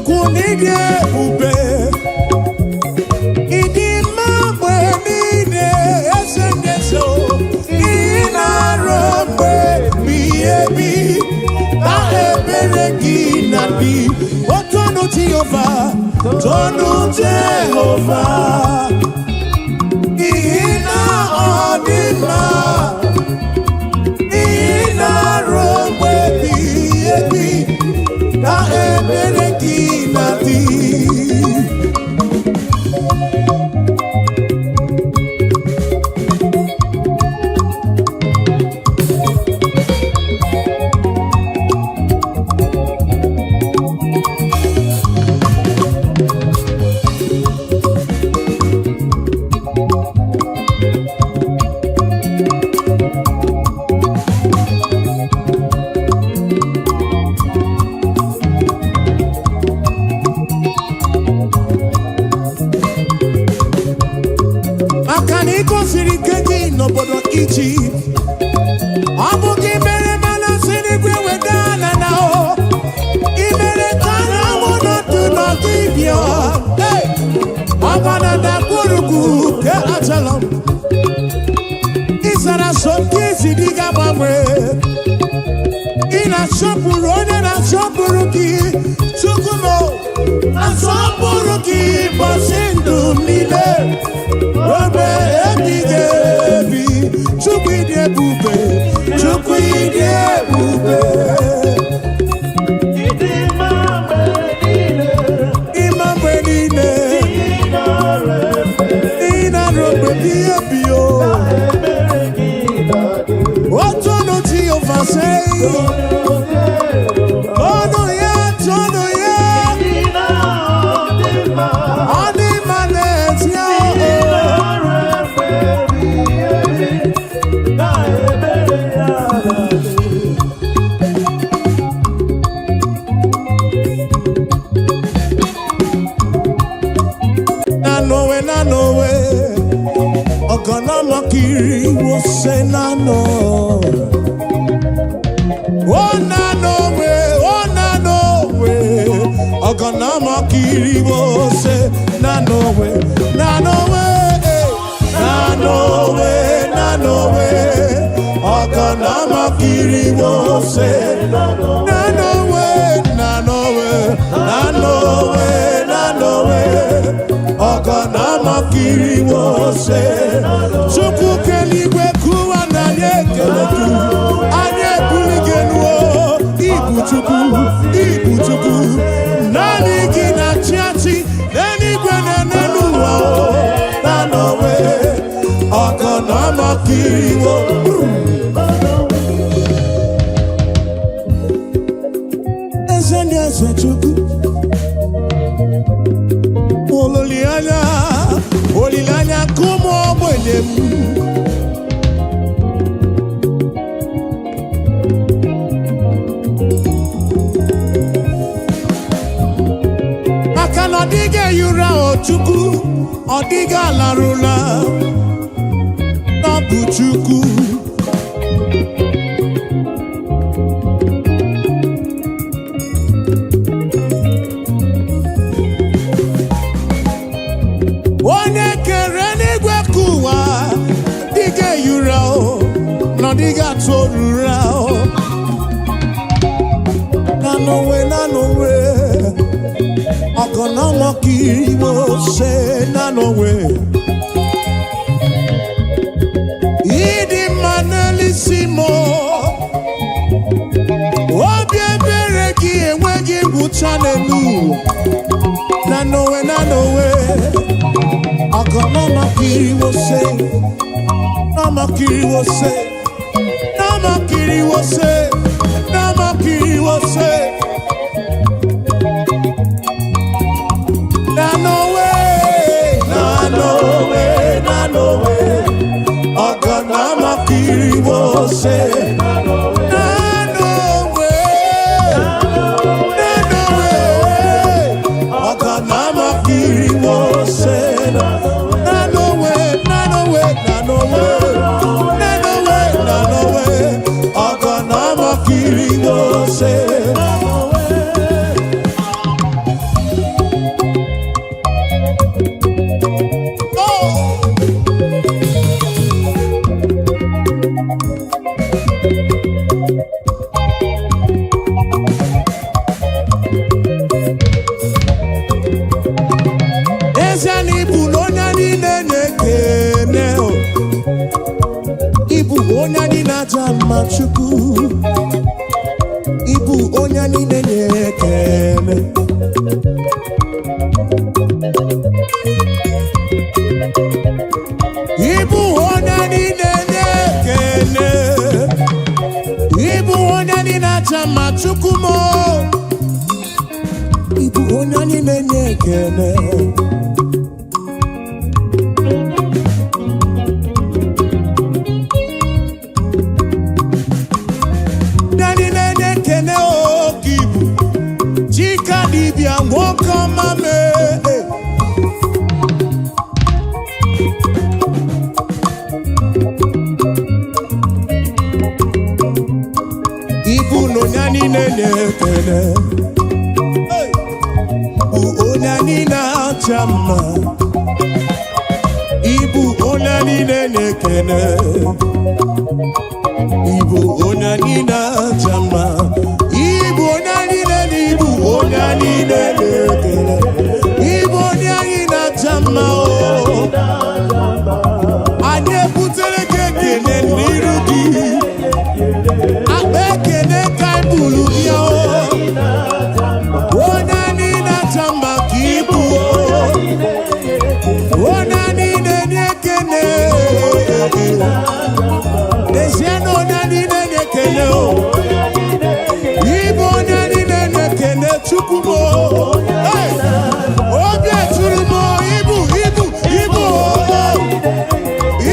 Chukwu n'ịdị ebube, ịdị mma mgbe niile, eze ndị eze o. Ị na-arụ mgbe ebighị ebi na ebere gị na dị otonu Jehova, tonu Jehova, n'ihi na ọ dị mma, n'ihi na-arụ mgbe ebighị ebi na ebere gị na dị. Maka na ị gosiri ike gị n'obodo Ijipt, ọ bụ gị mere mana si n'igwe weda ala na o ị mere ka anyanwụ nọdụ n'ọdịbịa ọgba na ndagwurugwu nke Ajalọm. Ị zara so nke isi dị ga-agbanwe. Ị na-asọpụrụ onye na-asọpụrụ gị. Chukwu m, asọpụrụ gị ụbọchị ndụ m niile ruo ebighị ebi. Chukwu, ịdị ebube, Chukwu, ịdị ebube. Ịdị mma mgbe niile. Ịma mgbe niile. Ị na-arụ efe. Ị na-arụ mgbe ebighị ebi o. Ebere gị na-adị. Otonu Jehova sei. Tonu ya, tonu ya. Ị na-adị mma. Ọ dị mma n'ezie Ị o. na-arụ efe ebighị ebi na ebere ya na-adị. Nanowe, nanowe, ọ̀gànàmọ́kiri wo ṣe nánà. Ó nanowe, ó nanowe, ọ̀gànàmọ́kiri wo ṣe nanowe, nanowe, eh, nanowe, nanowe, ọ̀gànàmọ́kiri wo ṣe nanowe, nanowe, nanowe, nanowe, ọ̀gànàmọ́kiri wo ṣe. Chukwu keligwe kụwa na anyị ekele gị, anyị ebuli gị elu o. Ibu Chukwu, ibu Chukwu, naanị gị na-achị achị n'eluigwe na n'elu ụwa o. Nanowe, ọ̀gànàmọ́kiri wo. Eze ndị eze, Chukwu, olileanya, olileanya nke ụmụ ogbenye m. Maka na ọ dịghị ehi ụra o Chukwu, ọ dịghị alarụla na ọ bụ Chukwu. Onye kere n'igwe ka ụwa dịghị ehi ụra o, na ọ dịghị atụ ụra o. Nanowe, nanowe, ọ̀gànàmọ́kiri wo ṣe nanowe. Ịdị mma n'elisi m o. Obi ebere gị enweghị ngwụcha n'elu ụwa. Nanowe, nanowe, ọ̀gànàmọ́kiri wo ṣe, nàmọ́kiri wo ṣe, nàmọ́kiri wo ṣe, nàmọ́kiri wo ṣe. Nanowe, nanowe, nanowe, ọ̀gànàmọ́kiri wo ṣe. Nanowe, nanowe, ọ̀gànàmọ́kiri wo ṣe. Nanowe, nanowe, nanowe, nanowe, nanowe, ọ̀gànàmọ́kiri wo ṣe. mma. Chukwu, ịbụ onye niile na-ekele. Ịbụ onye niile na-ekele. Ịbụ onye niile aja mma. Chukwu m, ịbụ onye niile na-ekele. Onye niile na-ekele oke ibu Chika dibịa, nwoke ọma mee. Ibu na onye niile na-ekele. Hey! Bụ onye niile aja mma. Ibu onye niile na-ekele. Ibu onye niile aja mma. Ibu onye niile na ibu onye niile na-ekele. Ibu onye anyị na-aja mma o. Anyị ebutere gị ekele n'iru gị. Akpa ekele ka anyị buru bịa o. Onye niile aja mma ka ibu o. Onye niile na-ekele. N'ezie na onye niile na-ekele o. Ịbụ onye niile na-ekele. Chukwu m o. Hey! Obi eturu m o, ibu ibu ibu o.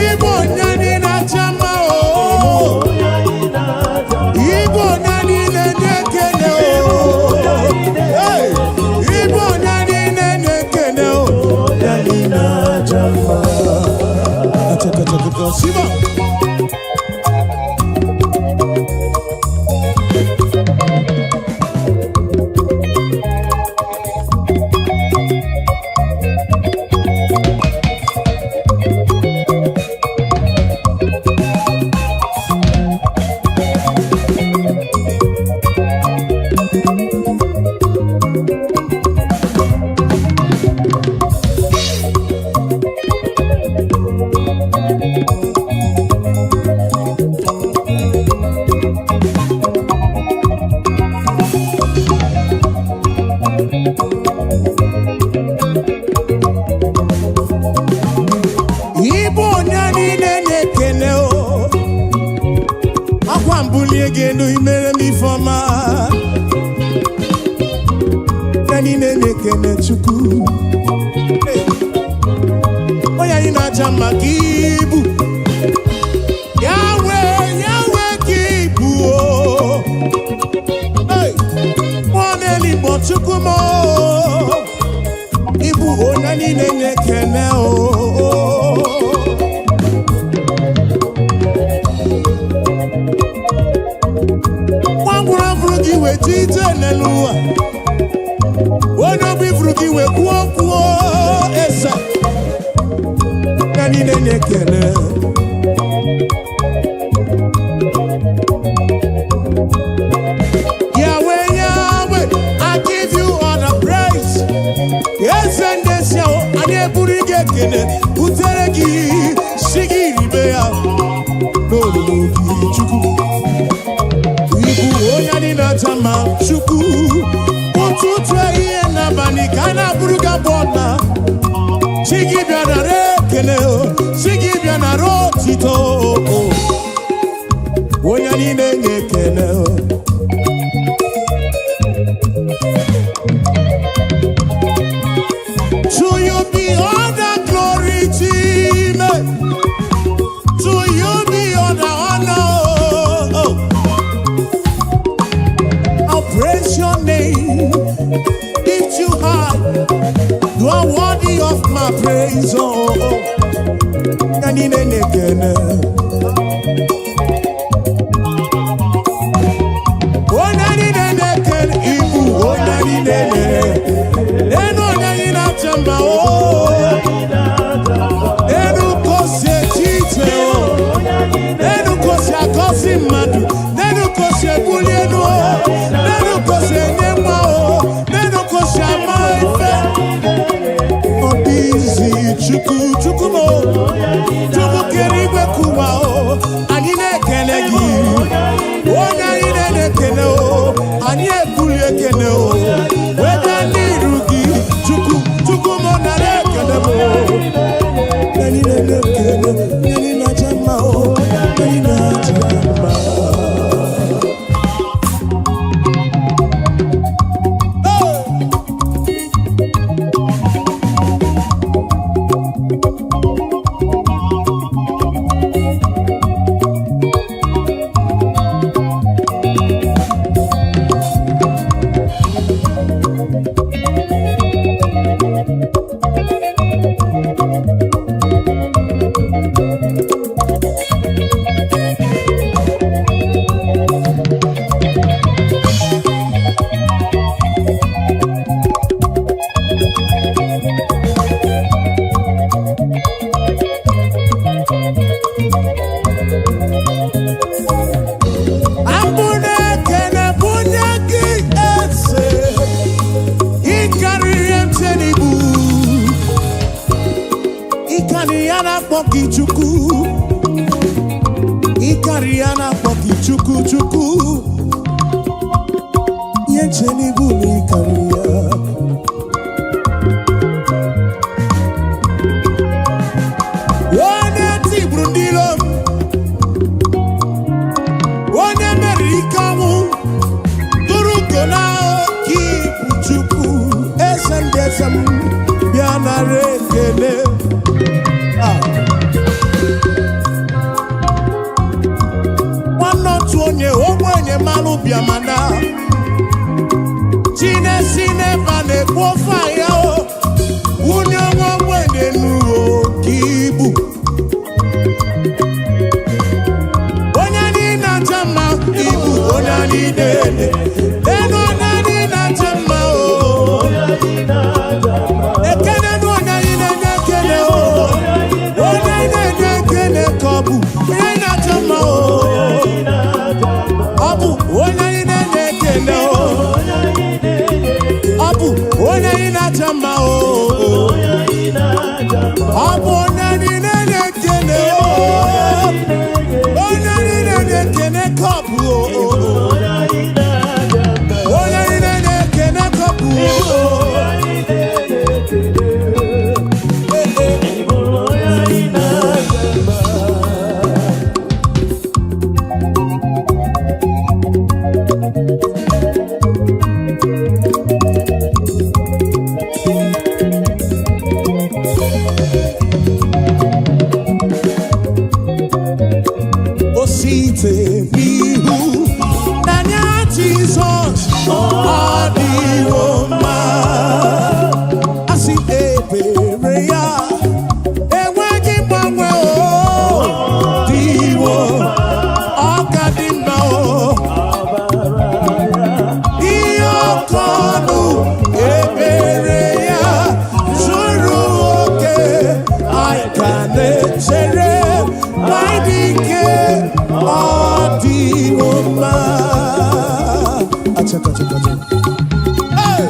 Ịbụ onye niile aja mma o. Ịbụ onye niile na-ekele o. Hey! Ịbụ onye niile na-ekele o. Onye niile aja mma. Achakachakaka, Siba. Ịbụ onye niile na-ekele o. Akwa mbulie gị elu, imere m ifeọma. Onye niile na-ekele Chukwu. Hey! Onye anyị na-aja mma ka ibu. Yahweh, Yahweh ka ibu o. Hey! Mmụọ na-eligbo, Chukwu m o. Ịbụ onye niile na-ekele o. Nwa ngwụrụ fụrụ gị wee ji ije n'elu ụwa. Onye obi fụrụ gị wee kwuo kwuo ese. Onye niile na-ekele. Yahweh, Yahweh, I give you all the praise. Eze ndị esi ahụ, anyị eburu gị ekele butere gị, si gị ribe ya n'olulu gị. Chukwu, ịbụ onye anyị na-aja mma. Chukwu, ụtụtụ, ehihie n'abalị ka a na-abụrụ gị abụ ọna. Chi gị bịa nara ekele o, chi gị bịa nara otito o. Onye niile na-ekele o. To you be all the glory, Chime. To you be all the honor. Oh. I'll praise your name, lift you high. You are worthy of my praise. Oh, oh. Onye niile na-ekele. Onye niile na-ekele, ibu onye niile na-ekele. Enu onye anyị na-acha mma o. Enu ka o si eche iche o. Enu ka o si agọzi mmadụ. Enu ka o si ebuli elu o. Enu ka o si enye nwa o. Enu ka o si ama ife. Ọ dị izi. Chukwu, Chukwu m o. Chukwu kere igwe kụwa o. Anyị na-ekele gị. na-akpọ gị Chukwu. Ịkarịrị ya na-akpọ gị Chukwu, Chukwu. Ihe nche n'ibu na ịkarịrị ya. Onye tigburu ndị iro m, onye meriri ike ọnwụ, tụrụ ugo na oke ibu. Chukwu, eze ndị eze m, bịa nara ekele. Ah. Nwanne otu onye ogbenye mmanụ bịamana chinesi n'ebe a na-ekwu ofe ya o wunye nwa ogbenye n'uwe oke ibu. Onye anyị na-acha mma, ibu onye anyị na-ele elu, onye anyị na-acha mma o. Ekene nụ onye anyị na-enye ekele o. Onye anyị na-enye ekele ka ọ bụ onye anyị na-acha mma o. Ọ bụ onye anyị na-enye ekele o. Ọ bụ onye anyị na-acha mma o. Ọ bụ onye anyị na-enye ekele o. Onye anyị na-enye ekele ka ọ bụ o. Onye anyị na-enye ekele ka ọ bụ o. Ee, ee. O site n'ihu n'anya Jizọs, ọ dịwo mma. Asị ebere ya enweghị mgbanwe, o dịwo, ọ ka dị mma o. Ihe ọkọ ọnụ ebere ya zuru oke, anyị ka na-echere ma dị ike, ọ dịwo mma. Achaka, achaka, achaka. Hey!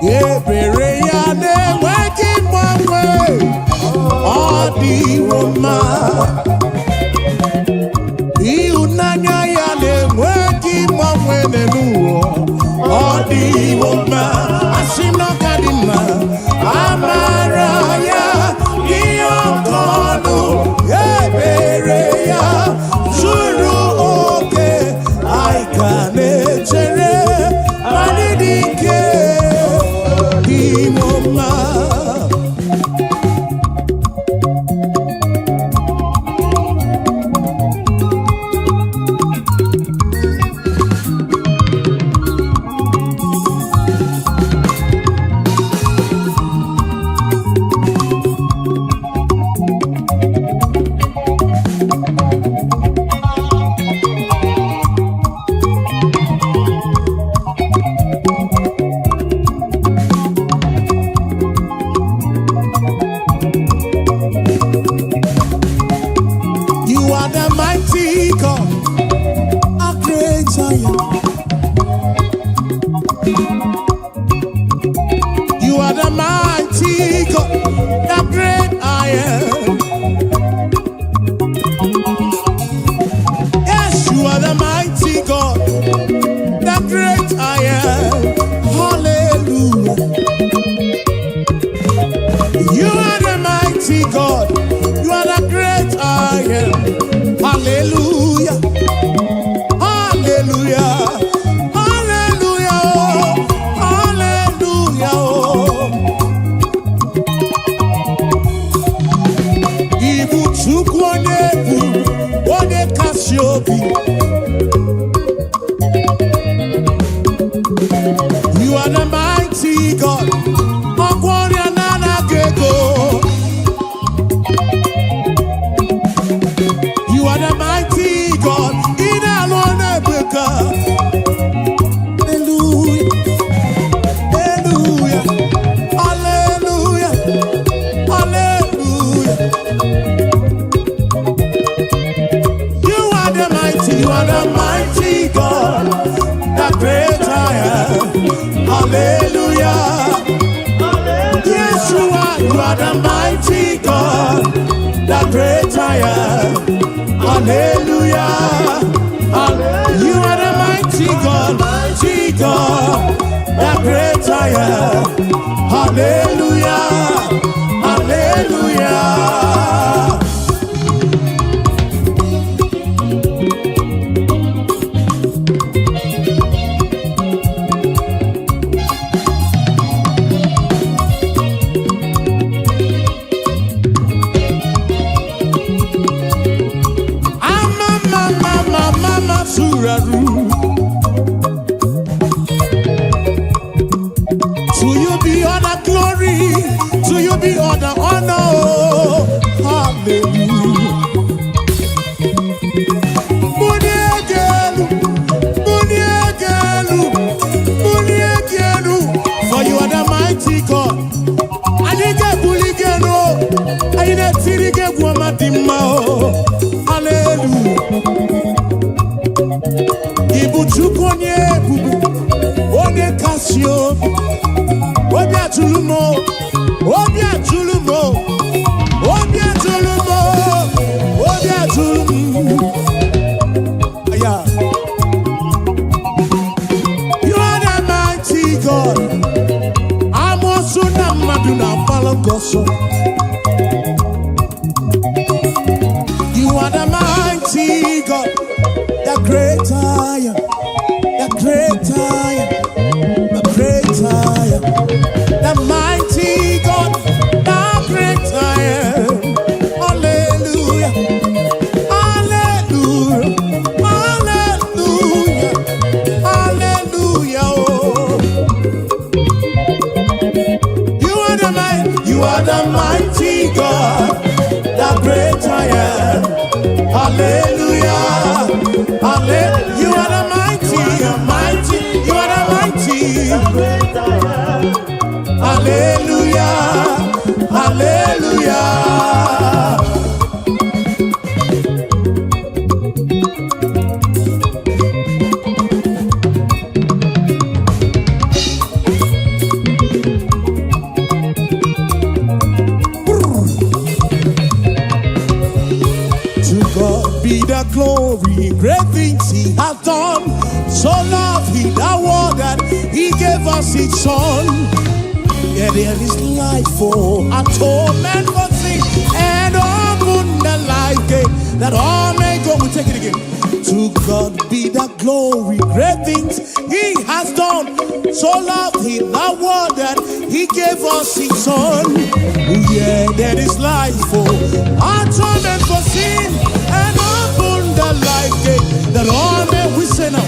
Ebere ya na-enweghị mgbanwe, ọ dịwo mma. Ịhụnanya ya na-enweghị mgbanwe n'ụwa, ọ dịwo mma. Asị m na ọ ka dị mma. Amara ya ihe ọkọ ọnụ, ebere ya zuru oke, anyị ka na-echere ma dị ike, dịwo mma. You are the mighty God, a great I am. You are the mighty God, the great I am. Yes, you are the mighty God, the great I am. Hallelujah. You are the mighty God, you are the great I am. Hallelujah. Hallelujah. Hallelujah. Hallelujah. Ibu Chukwu onye bụ onye kasị obi. You are the mighty God. Ọgwọ ọrịa na-anaghị ego. You are the mighty God, the great I am. Hallelujah. Hallelujah. You are the mighty God, mighty God, the great I am. Hallelujah. Hallelujah. Ama mama mama mama suraru. To you be all the glory, to you be all the honor. Oh, hallelujah. Muniegelu, muniegelu, muniegelu. For you are the mighty God. Anyị ga-ebuli gị elu, anyị na-etiri gị egwu ọma dị mma o. Hallelujah. Ị bụ Chukwu onye ebube, onye kasị obi. Obi atụrụ m o, obi atụrụ m o, obi atụrụ m o, obi atụrụ m. Yeah. You are the mighty God. Amoosu na mmadụ na-agbalụ gị ọsọ. You are the mighty God, the great I am, the great I am, the great I am, the mighty God, the great I am. Hallelujah, hallelujah, hallelujah, hallelujah. Oh. You are the mighty, you are the mighty God, the great I am. Hallelujah, hallelujah. You are the mighty, mighty, you are the mighty. Great I am. Hallelujah, hallelujah. To God be the glory, great things He hath done. So loved He the world that He gave us His Son. Yeah, there is life for atonement for sin and open the life gate that all may go. We take it again. To God be the glory, great things He has done. So loved He the world that He gave us His Son. Yeah, there is life for atonement for sin and open the life gate that all may we say now.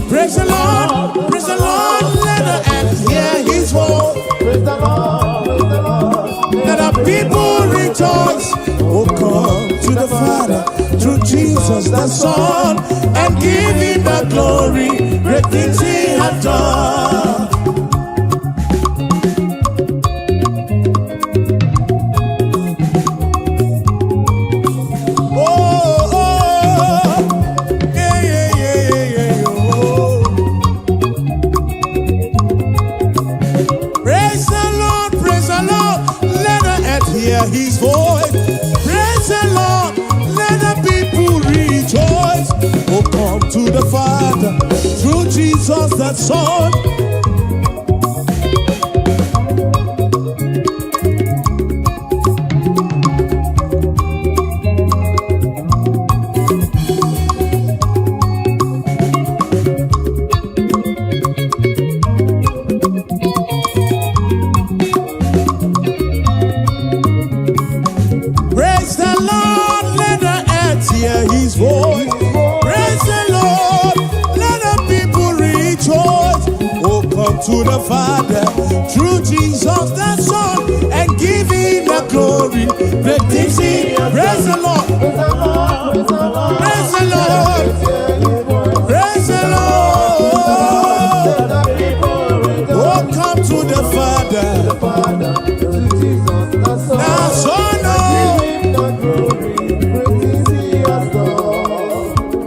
Praise the Lord, praise the Lord, let the earth hear His voice. Praise the Lord, praise the Lord. Let the people rejoice. Oh, come to the Father through Jesus the Son and give him the glory. Great things he hath done. Oh, oh, yeah, yeah, yeah, yeah, yeah, oh. Praise the Lord, praise the Lord, let the earth hear his voice. Praise the Lord, let the people rejoice. Oh, come to the Father through Jesus the Son. Praise the Lord, let the earth hear his voice. Praise the Lord, let the people rejoice. Oh, come to the Father through Jesus the Son and give him the glory. Great things he. Praise the Lord, Praise the Lord, praise the Lord. praise the Lord, Hear his voice. praise the Lord. Let the people rejoice. Oh, come to the Father, The Father, through Jesus the Son. the Son. Oh. Give him the glory, great things he has done.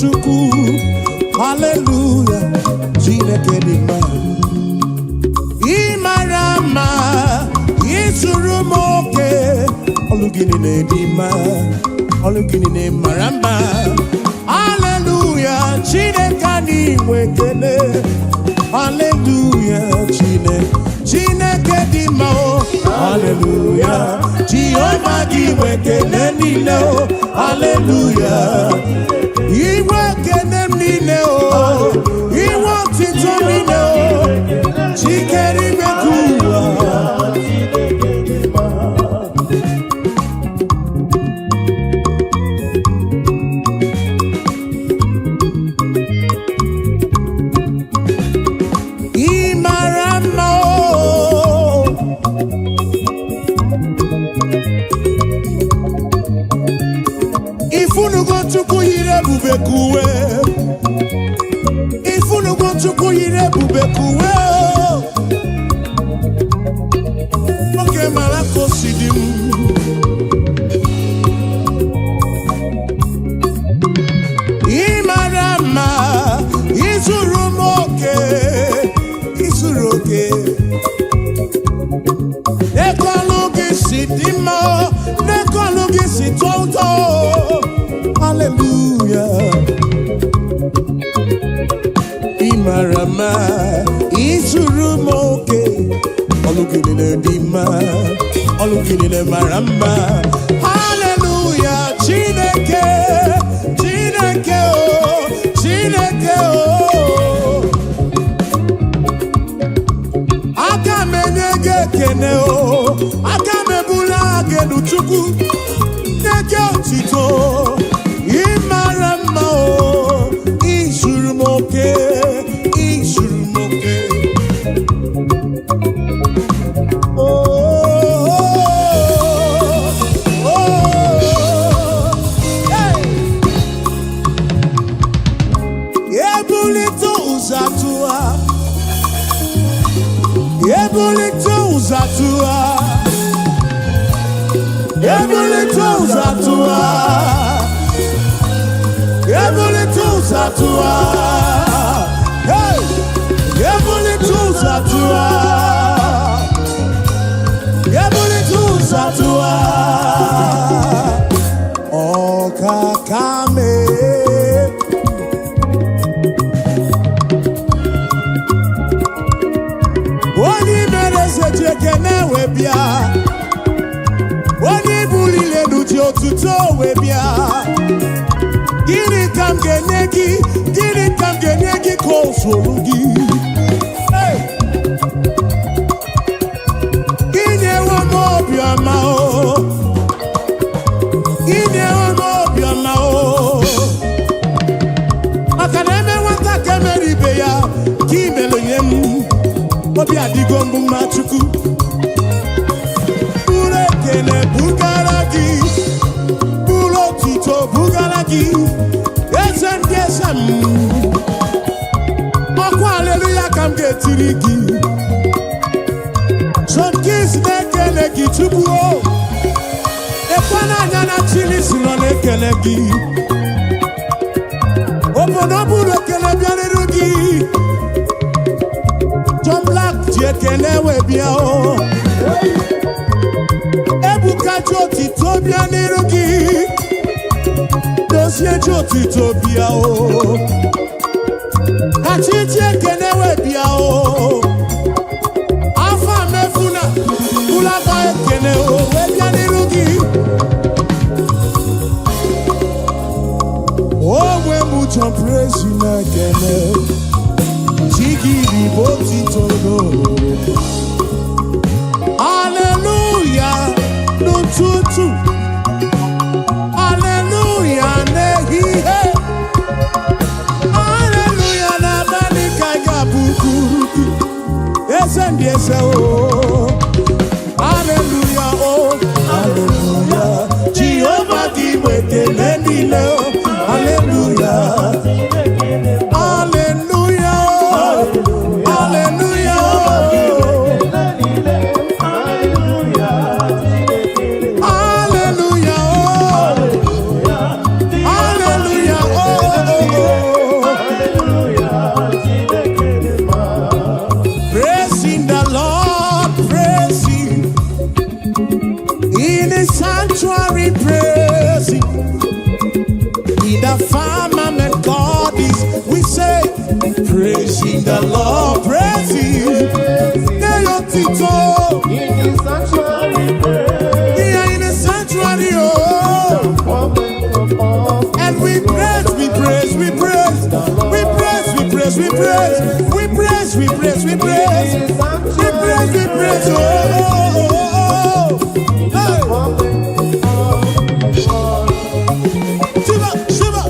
Chukwu. Haleluya, Chineke dị mma. Ị mara mma, ịzụrụ m oke. Ọlụ gị niile dị mma, ọlụ gị niile mara mma. Haleluya, Chineke anyị nwe ekele. Haleluya, Chineke, Chineke dị mma o. Haleluya, Jehova gị nwe ekele niile o. Haleluya, inwe ekele m niile o, inwe otito niile o. Chikere ime ka ụwa. Ị mara mma o. Ifunugo Chukwu yiri ebube ka uwe. Ifunugo Chukwu yiri ebube ka uwe o. Nwoke mara ka o si dị m. Ị mara mma, ịzụrụ m oke, ịzụrụ oke. N'ekọlụ gị si dị mma, n'ekọlụ gị si tọọ ụtọ. Hallelujah. Ị mara mma, ịzụrụ m oke. Ọlụ gị niile dị mma, ọlụ gị niile mara mma. Hallelujah, Chineke, Chineke o, Chineke o. Aka m enye gị ekene o, aka m ebuli gị elu Chukwu, nye gị otito. Ị mara mma o, ịzụrụ m oke, ịzụrụ m oke. Oh, oh, oh, hey. Ebulite ụzọ atụwa, ebulite ụzọ atụwa, ebulite ụzọ atụwa, ebulite ụzọ atụwa, hey! Ebulite ụzọ atụwa, ebulite ụzọ atụwa, ọkaka mee. Onye mere eze ji ekene wee bịa, onye buliri elu ji otuto wee bịa. Gịnị ka m ga-enye gị? Gịnị ka m ga-enye gị ka o zuru gị? Hey! Inyewo m obiọma o, inyewo m obiọma o. Maka na eme nwata ka emere ibe ya, ka imere nye m, obi adịgo mbụ mma Chukwu. Buru ekele bugara gị, buru otuto bugara gị, eze ndị eze m. Ọkwa aleluya ka m ga-etiri gị. John Kings na-ekele gị Chukwu o. Ekwe n'anya na Chili si nọ na-ekele gị. Obodo buru ekele bịarịrị gị. John Black ji ekele wee bịa o. Ebuka ji otito bịa n'iru gị. Dozie ji otito bịa o. Kachi ji ekele wee bịa o. Afọ mefuna ụlọakọ ekele o wee bịa n'iru gị. Onwe m John Praise na-ekele. Chi gị bụ otito n'olulu. Hallelujah n'ụtụtụ. Hallelujah n'ehihie. Hallelujah n'abalị ka ị ga-abụkwuru gị. Eze ndị eze o. Hallelujah o. Hallelujah. Jehova gị bụ ekele niile o. Hallelujah. Hallelujah o. Hallelujah o. Hallelujah, oh. Hallelujah, oh, oh, Sanctuary, praise Him. In the firmament, God is. We say, praising the Lord, praise Him. Nye ya otito. In the sanctuary, praise. Here in the sanctuary, oh. Firmament of And we praise, we praise, we praise, we praise, we praise, we praise, we praise, we praise, we praise, we praise, we praise, oh, oh, oh, oh. Hey. Shiva, Shiva.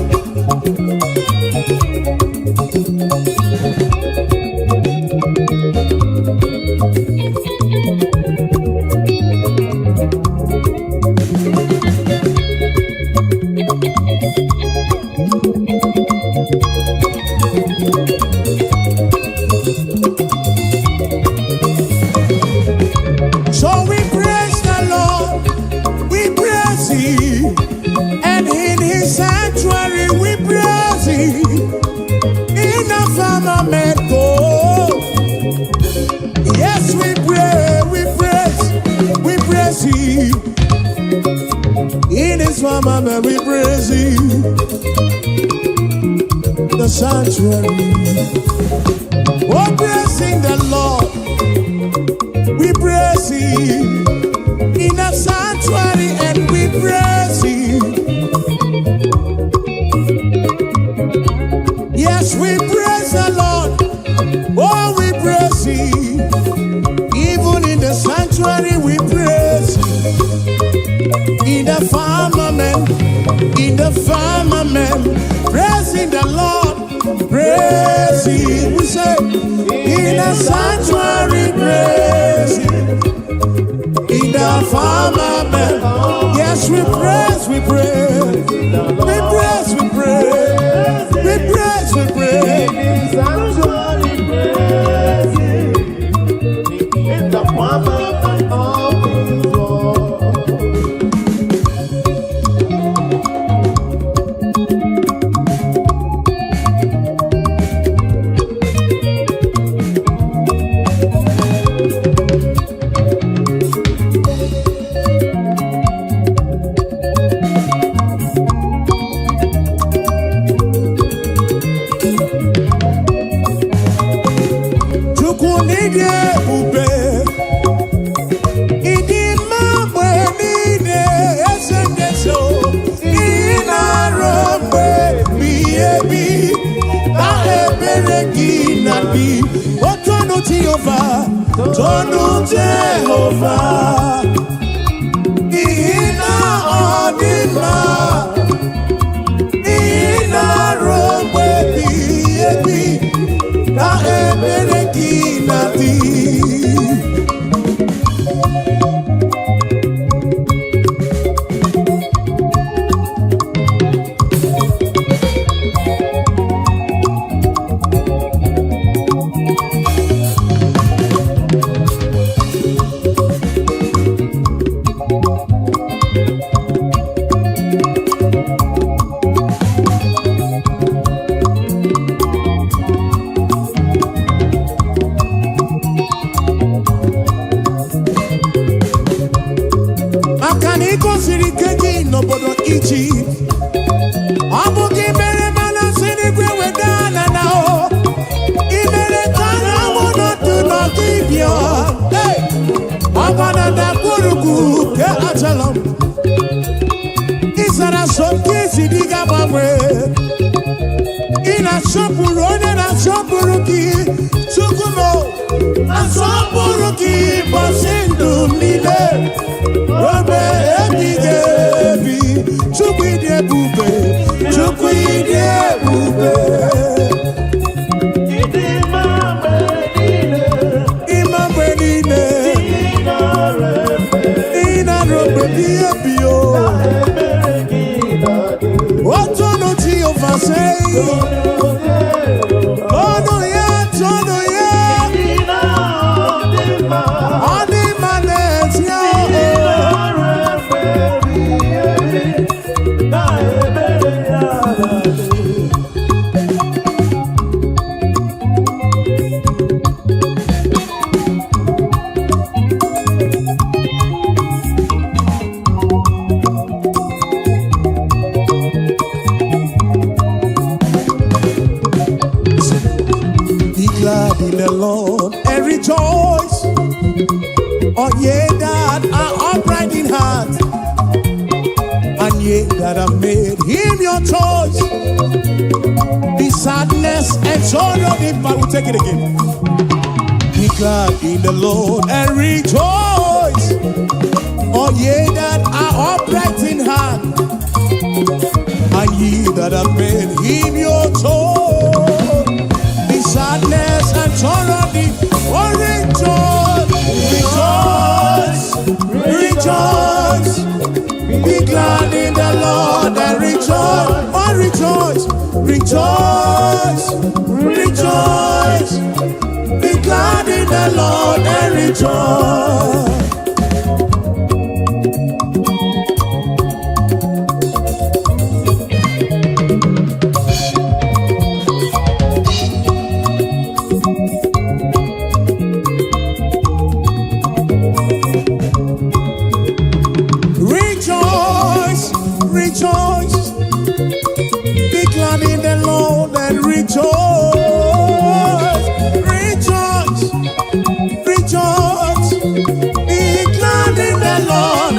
So we praise the Lord, we praise Him, and in His sanctuary we praise Him. In the firmament, oh, yes, we pray, we praise, we praise Him. In His firmament, we praise Him. The sanctuary, oh, praising the Lord, we praise Him. In the sanctuary, and we praise Him. Yes, we praise the Lord. Oh, we praise Him. Even in the sanctuary, we praise Him. In the firmament, praising the Lord, praise Him. We say, in the sanctuary, praise Him. In the firmament, yes, we praise, we praise, we praise, we praise, we praise, we praise. In the sanctuary, praise Him. In the firmament of His word. Chukwu n'ịdị ebube, ịdị mma mgbe niile, eze ndị eze o. Ị na-arụ mgbe ebighị ebi, na ebere gị na-adị. O tonu Jehova, tonu Jehova, n'ihi na ọ dị mma. Ị na-arụ mgbe ebighị ebi, na ebere gị na-adị. Maka na ị gosiri ike gị n'obodo Ijipt, ọ bụ gị mere mana si n'igwe weda na na o ị mere ka anyanwụ nọdụ n'ọdịbịa. Hey! Ọgba na ndagwurugwu nke Ajalon, ị zara so nke isi dị ga-agbanwe. Ị na-asọpụrụ onye na-asọpụrụ gị. Chukwu m, asọpụrụ gị ụbọchị ndụ m niile ruo ebighị ebi. Chukwu, ịdị ebube, Chukwu, ịdị ebube. Ịdị mma mgbe niile. Ịma mgbe niile. Ị nara efe. Ị na-arụ mgbe ebighị ebi o. Ebere gị na-adị. Otonu Jehova, sei. Tonu ya, tonu ya. Ị na-adị mma. Ọ dị mma n'ezie Ị o. nara efe. the Lord and rejoice. All ye that are upright in heart, and ye that have made him your choice. Be sadness and sorrow depart. We'll take it again. Be glad in the Lord and rejoice. All ye that are upright in heart, and ye that have made him your choice. Be sadness and sorrow depart. Oh, rejoice, rejoice, rejoice. Be glad in the Lord and rejoice. Oh, rejoice, rejoice, rejoice. Be glad in the Lord and rejoice. Rejoice, rejoice. Be glad in the Lord and rejoice. Rejoice, rejoice. Be glad in the Lord.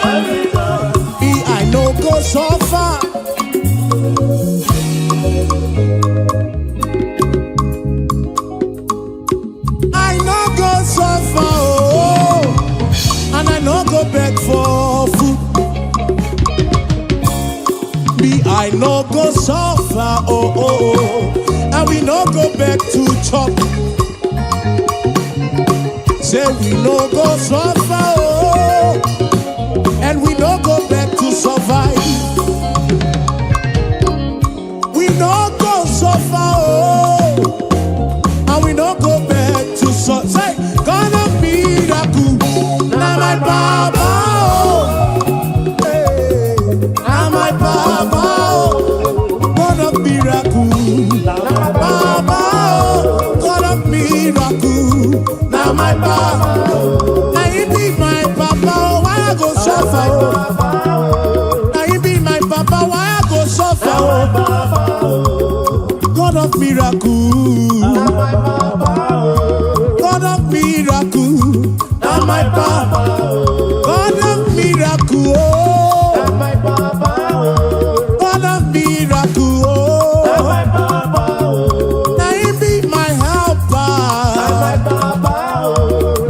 Be I no go suffer. I no go suffer, oh, and I no go beg for food. Me, I no go suffer, oh, and we no go beg to chop. Say we no go suffer, oh, and we no go beg to survive. We no go suffer, oh, and we no go beg to survive. Say, God of miracle, na my baba, oh, hey, na my baba, oh, God of miracle, baba, oh, God of miracle, na my baba. Na he be my papa, oh, why I go suffer? Oh? Na he be my papa, why I go suffer? Oh? God of miracle, God of miracle, na my papa. God of miracle, oh, God of miracle, oh. Na him be my helper,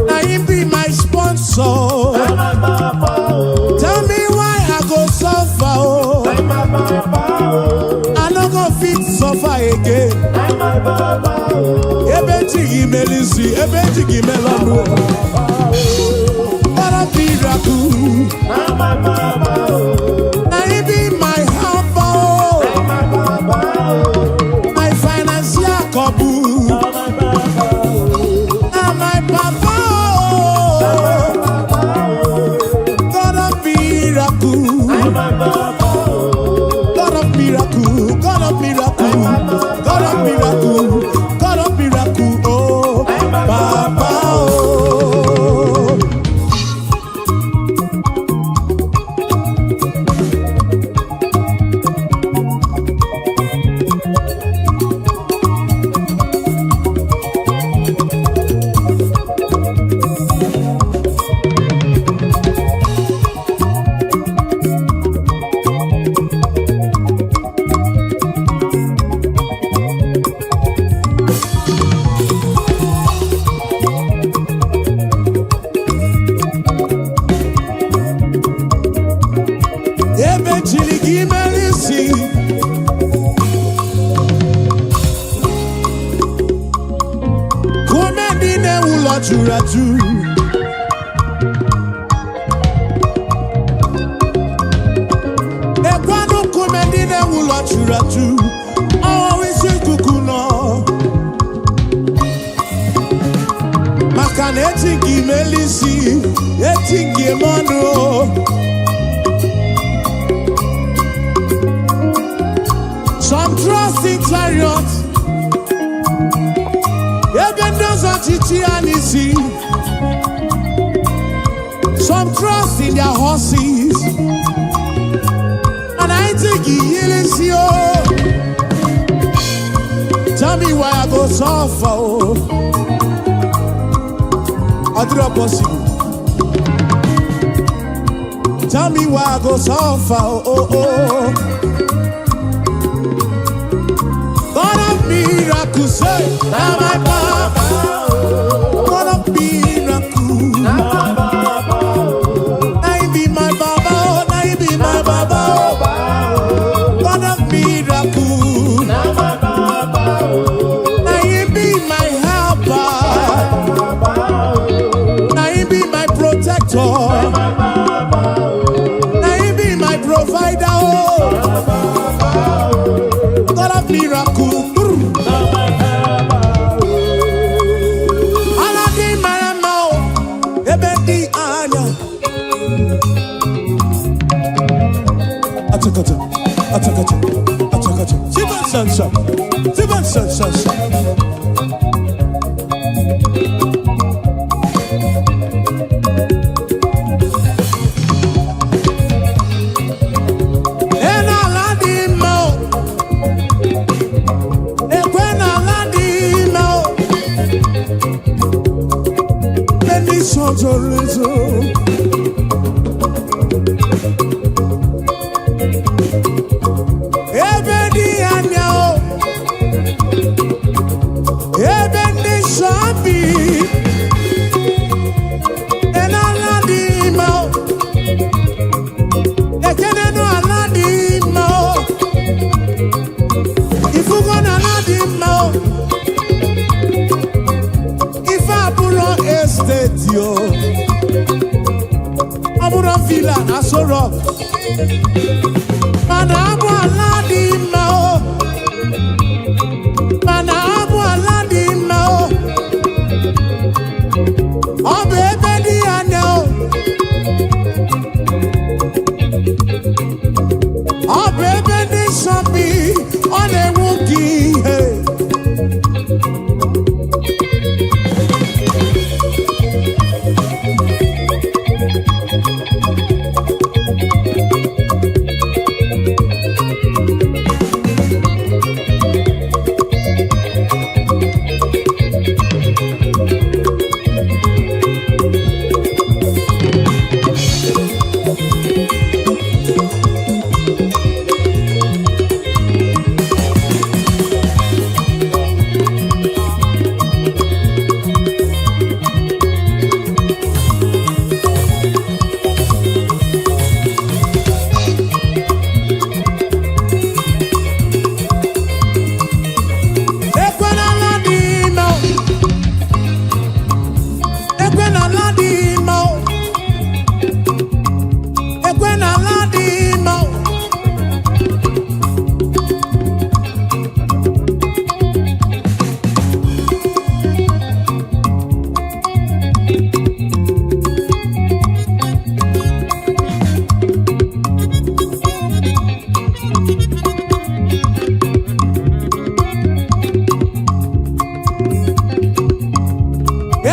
na him be my sponsor. Tell me why I go suffer, oh. I no go fit suffer again. Ebe chi gị mere isi, ebe chi gị mere ọnụ. God of miracle, na him be my helper, oh. My financial couple, na my papa, oh. God of miracle, God of miracle, God of miracle, God of miracle, God of miracle, oh, Papa, oh. Ebe chiri gị mere isi, kume ndị na-ewu ụlọ juru ajụ. Ekwanụ nkume ndị na-ewu ụlọ juru ajụ, ọwụ isi ikuku nọ. Maka na eti nke imeli isi, eti nke ime ọnụ o. Some trust in chariots, ebe ndị ọzọ chichi ya n'isi. Some trust in their horses, and I think he o. Tell me why I go suffer, oh. Adịrọ possible. Tell me why I go suffer, oh. God of miracles, say, na my papa. God of miracles, na he be my baba, oh, na he be my baba, oh. God of miracles, na he be my helper, na he be my protector, na he be my provider, oh. God of miracles. Ala dị mara mma o, ebe dị anya. Achakacha, achakacha, achakacha. Sibansansa, sibansansansa. Ena ala dị mma o, ekwe na ala dị mma o. Ndị nsọ zoro ezo. Ebe dị anya o, ebe ndị nsọ bi, ena ala dị mma o, ekenenu ala dị mma o, ifugo na ala dị mma o, ife abụrọ estate o, ọ bụrụ villa na Aso Rock, mana abụ ala dị mma o, mana abụ ala dị mma o, ọ bụ ebe dị anya o, ọ bụ ebe ndị nsọ bi, ọ na-enwu gị ihe. Ekwe n'ala dị mma o. Ekwe n'ala dị mma o. Ekwe n'ala dị mma o.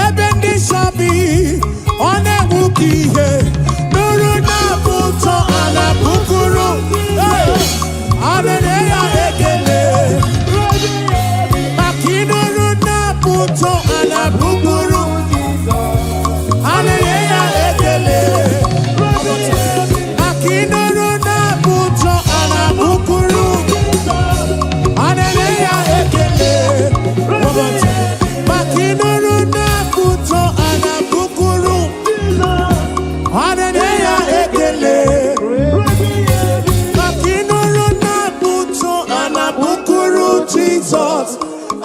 Ebe ndị nsọ bi, ọ na-enwu ka ihe nụrụ na-abụ ụtọ a na-abụkụrụ. Hey! A na-enye ya ekele maka ịnụrụ na-abụ ụtọ a na-abụkụrụ. A na-enye ya ekele maka ịnụrụ na-abụ ụtọ a na-abụkụrụ. A na-enye ya ekele maka ịnụrụ na-abụ ụtọ a na-abụkụrụ. A na-enye ya ekele maka ịnụrụ na-abụ ụtọ a na-abụkụrụ Jizọs.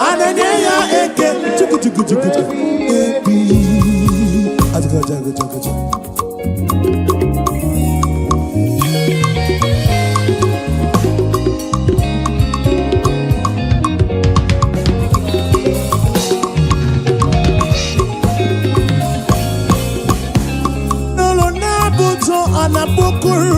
A na-enye ya ekele. Chuku chuku chuku chuku. Ebi. Ajaga, ajaga, ajaga, ajaga. N'ụlọ na-abụ ụtọ a na-abụkụrụ.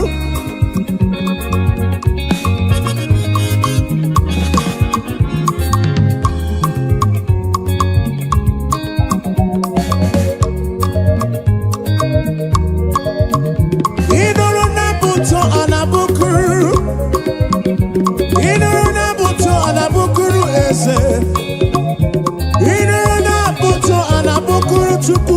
Ịnụrụ na-abụ ụtọ a na-abụkụrụ. Ịnụrụ na-abụ ụtọ a na-abụkụrụ eze. Ịnụrụ na-abụ ụtọ a na-abụkụrụ Chukwu.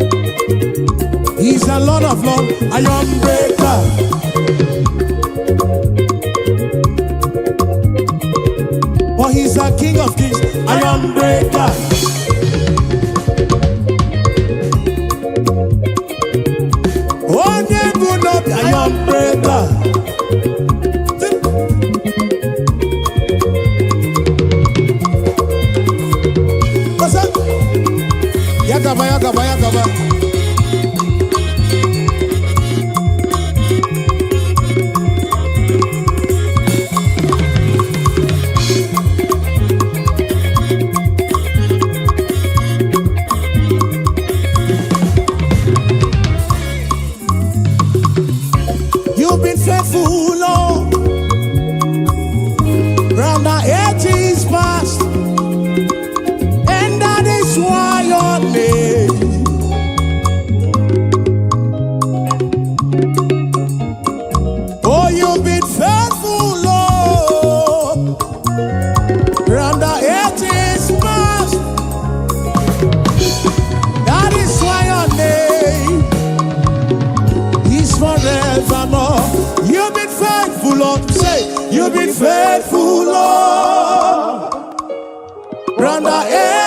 the Lord of Lords, Iron Breaker. For he's the King of Kings, Iron Breaker. Onye bụ n'obi, Iron Breaker. Ọsọ. Ya gaba, ya gaba, ya gaba. You've been faithful, Lord, from the ages past, and that is why your name. Oh, you've been faithful, Lord, from the ages past. That is why your name is forevermore. You've been faithful, Lord. Say, you've been faithful, Lord, from the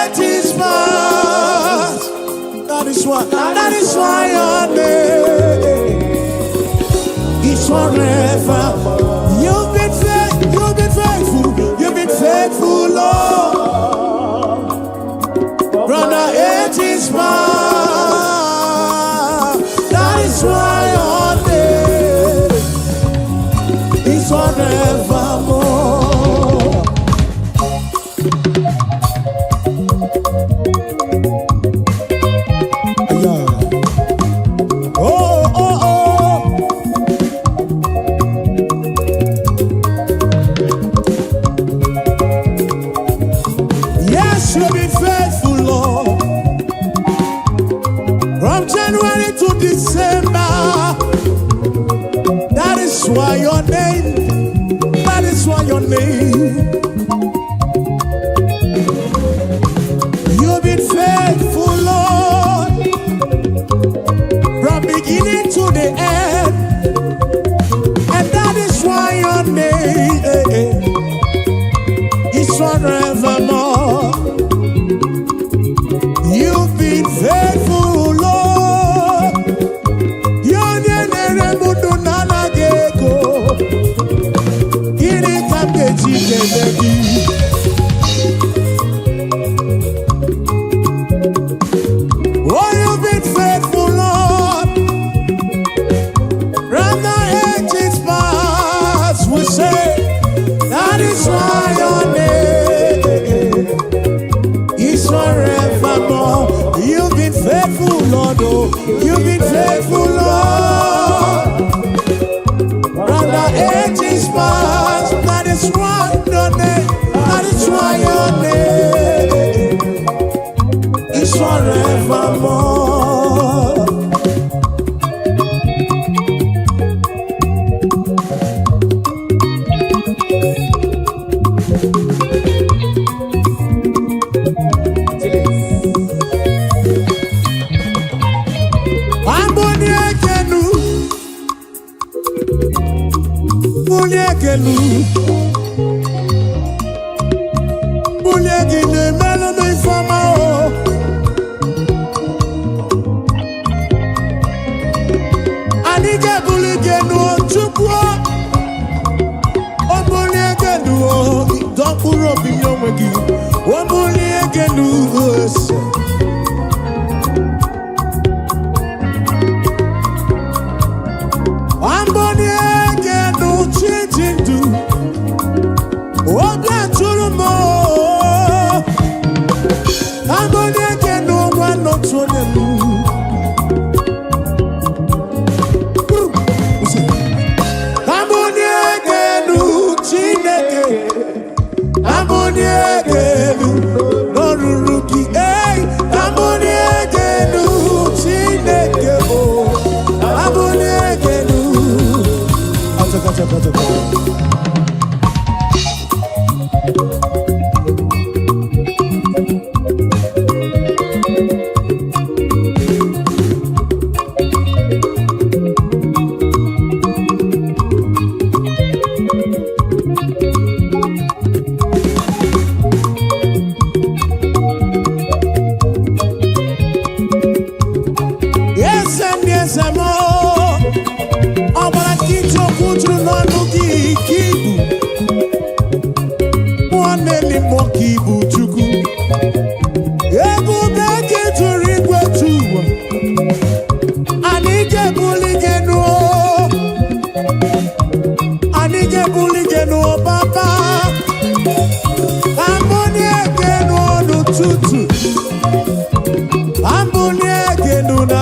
ages past. That is why your name is forever. You've been faithful, you've been faithful, you've been faithful, Lord. From the ages past. That is why your name is forevermore. Yeah. Oh. Yes, you've been faithful, Lord. From January to December. That is why your name, that is why your name. You've been faithful, Lord. From beginning to the end. And that is why your name is forevermore. You've been faithful, Lord. Onye na-ere m ndụ na-anaghị ego. Gịnị ka m ga-eji kelee gị? Oh, you've been faithful, Lord. From the ages past, we say, that is why your name is forevermore. You've been faithful, Lord. Oh, you've been faithful, Lord. From the ages past, that is why your name, that is why your name is forevermore. Chilis. Amboni ekenu, bulie ekenu, bulie gị na-emelụ m ifeọma o. Anyị ga-ebuli gị enu o, Chukwu o. O bulie gị enu o, dọ mkpụrụ obi nye onwe gị. O bulie gị enu o, ese. Amboni ekenu chi ndụ. Obi atụrụ m o. Amboni ekenu nwa n'otu onye m. Amboni ekenu Chineke. Amboni ekenu n'oruru gị. Ei,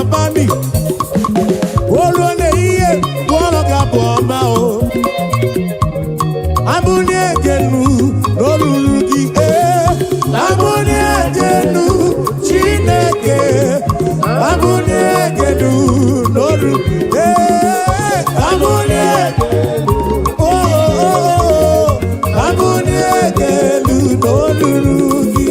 n'abalị, o ruo n'ehihie, bụọrọ gị abụ ọma o. Abụlie genu n'olulu gị, ee. Abụlie genu Chineke. Abụlie genu n'olulu, ee. Abụlie, oh, oh, oh, abụlie genu n'olulu gị.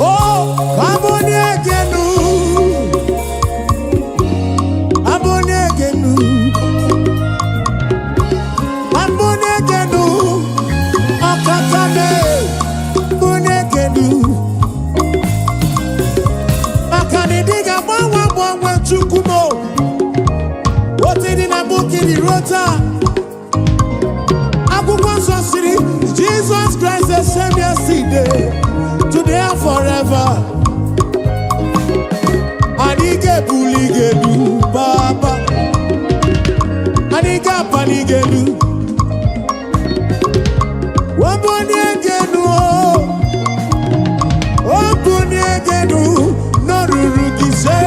Oh, abụlie genu. Abụlie genu. Abụlie genu. Ọkaka me. Abụlie genu. Maka na ịdị ga-agbanwe agbanwe Chukwu m o. Otu dị na mbụ kiri ruo taa. Akwụkwọ nsọ siri, Jesus Christ the same yesterday, today and forever. Anyị ga-ebuli gị elu, Papa. Anyị ga-apali gị elu. Obunie gị elu, o. Obunie gị elu, n'olulu gị se.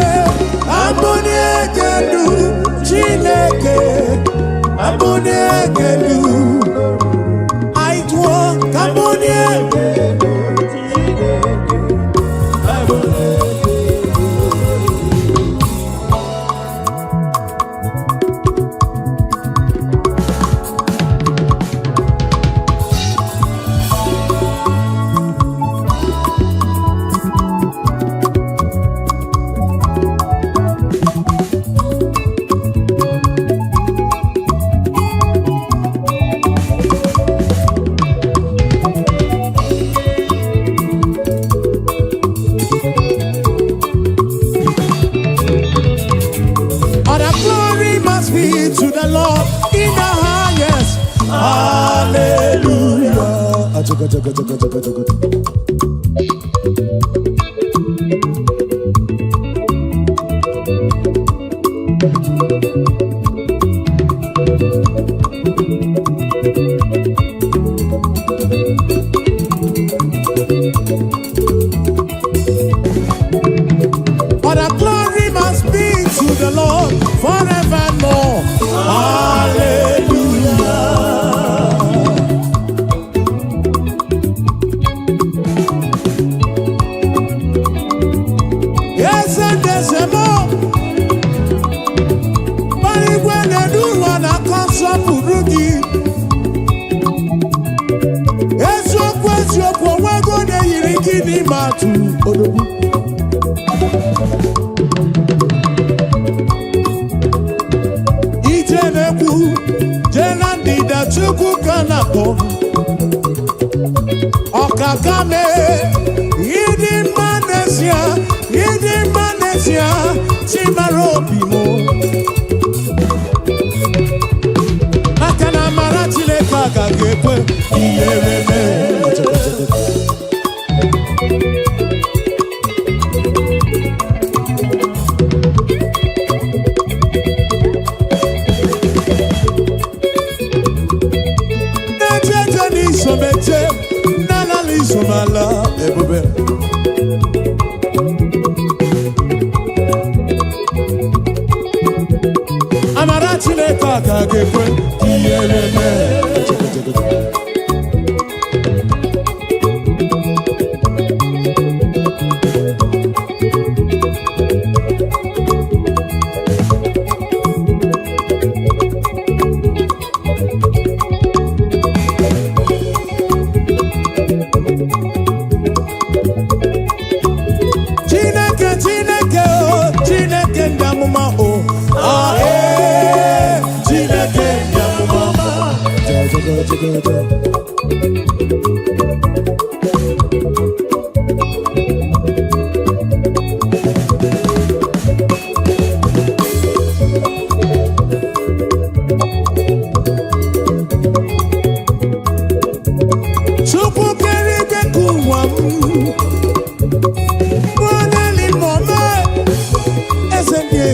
Abunie gị elu, Chineke. Abunie gị elu. Anyị tụọ ka abunie. Chineke, abụlie gị elu. All the glory must be to the Lord in the highest. Hallelujah. Achaka, chaka, chaka, chaka, chaka. All the glory must be to the Lord forevermore. Hallelujah. Yes, and there's a more. Igwe na-elu ụwa na-akọ nsọpụrụ gị. Eziokwu, eziokwu, onwego na-eyiri gị n'ime atụ odogwu. Ije na-ekwu jee na ndịda, Chukwu ka na-akpọ. Ọkaka mee, ịdị mma n'ezie, ịdị mma n'ezie, chimara obi m. Maka na amara Chineke agaghị ekwe ihere mee. Na-eche n'isomeche, na-alala isomala ebube. Amara Chineke agaghị ekwe ihere mee. Chineke, Chineke o, Chineke ndị amụma o. Ah, ee, Chineke ndị amụma. Ja, ja, ja, ja, ja.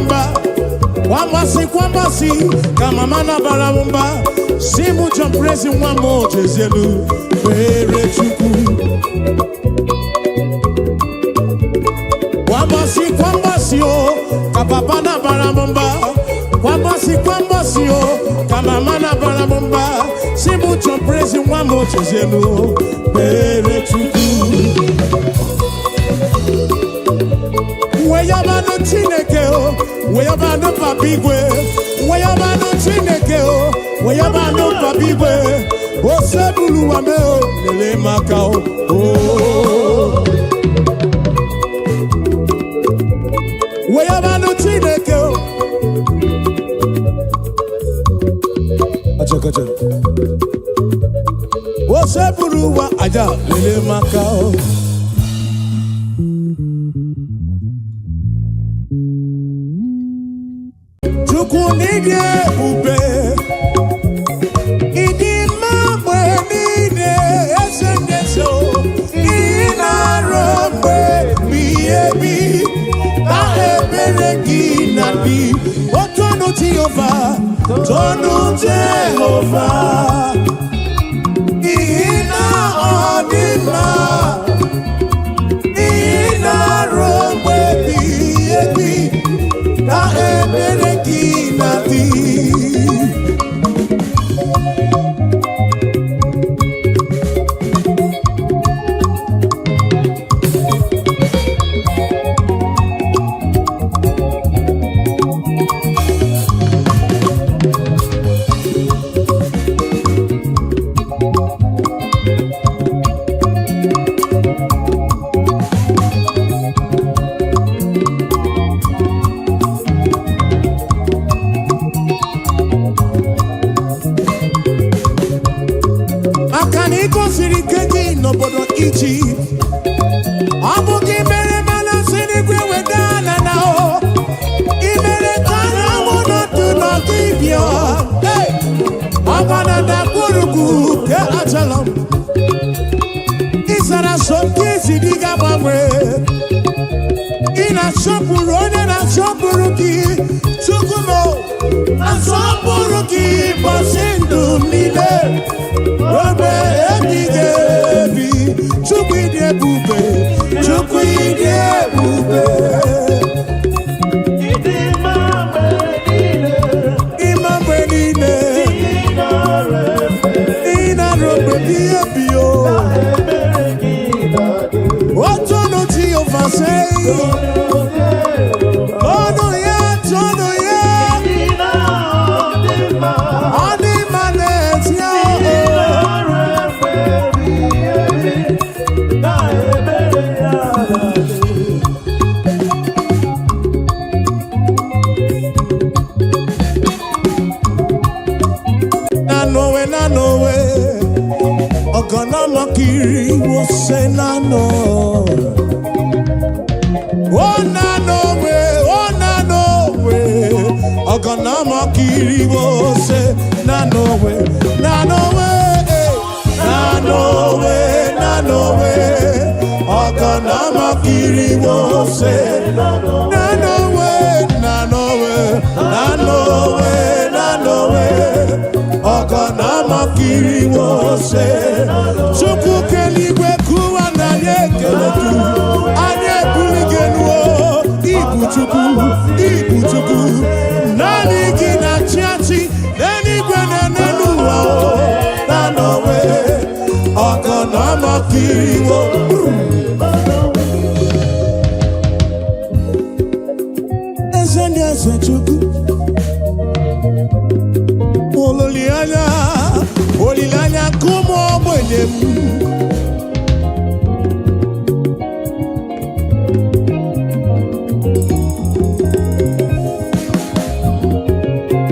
m mba. Kwambasị kwambasị ka mama na-abara m mba, si mụ John Prezi nwa m, jezielu kpere Chukwu. Kwambasị kwambasị o ka papa na-abara m mba, kwambasị kwambasị o ka mama na-abara m mba, si mụ John Prezi nwa m, jezielu kpere Chukwu. Weyabanụ Chineke o, weyabanụ Papa igwe, weyabanụ Chineke o, weyabanụ Papa igwe, osebuluwa me o lele maka o o. Weyabanụ Chineke o. Achakacha. Osebuluwa aja lele maka o. Chukwu n'ịdị ebube, ịdị mma mgbe niile, eze ndị eze o, ị na-arụ mgbe ebighị ebi na ebere gị na dị otonu Jehova, tonu Jehova, n'ihi na ọ dị mma, ị na-arụ mgbe ebighị ebi na ebere gị na dị. Maka na ị gosiri ike gị n'obodo Ijipt, ọ bụ gị mere mana si n'igwe weda ala na o ị mere ka anyanwụ nọdụ n'ọdịbịa ọgba na ndagwurugwu ke achala m. Ị zara so nke isi dị ga-agbanwe. Ị na-asọpụrụ onye na-asọpụrụ gị. Chukwu m o, asọpụrụ gị bọsị ndụ m niile ruo ebighị ebi. Chukwu ịdị ebube, Chukwu ịdị ebube. Ịdị mma mgbe niile. Ịma mgbe niile. Ị nara efe. Ị na-arụ mgbe ebighị ebi o. Ebere gị na-adị. Otonu Jehova sei. Tonu ya, tonu ya. Ị na-adị mma. Ọ dị mma n'ezie Ị o. nara efe ebighị ebi. Na ebere ya na-adị. Nanowe, nanowe, ọ̀gànàmọ́kiri wo ṣe nánà. Ó nanowe, ó nanowe, ọ̀gànàmọ́kiri wo ṣe nanowe, nanowe, eh, nanowe, nanowe, ọ̀gànàmọ́kiri wo ṣe nanowe, nanowe, nanowe, nanowe, ọ̀gànàmọ́kiri wo ṣe. Chukwu keligwe kụwa na anyị ekele gị, anyị ebuli gị elu o, ibu Chukwu, ibu Chukwu, naanị gị na-achị achị n'eluigwe na n'elu ụwa o, na n'onwe ọ̀gànàmọ́kiri wo. Eze ndị eze, Chukwu, olileanya, olileanya nke ụmụ ogbenye m.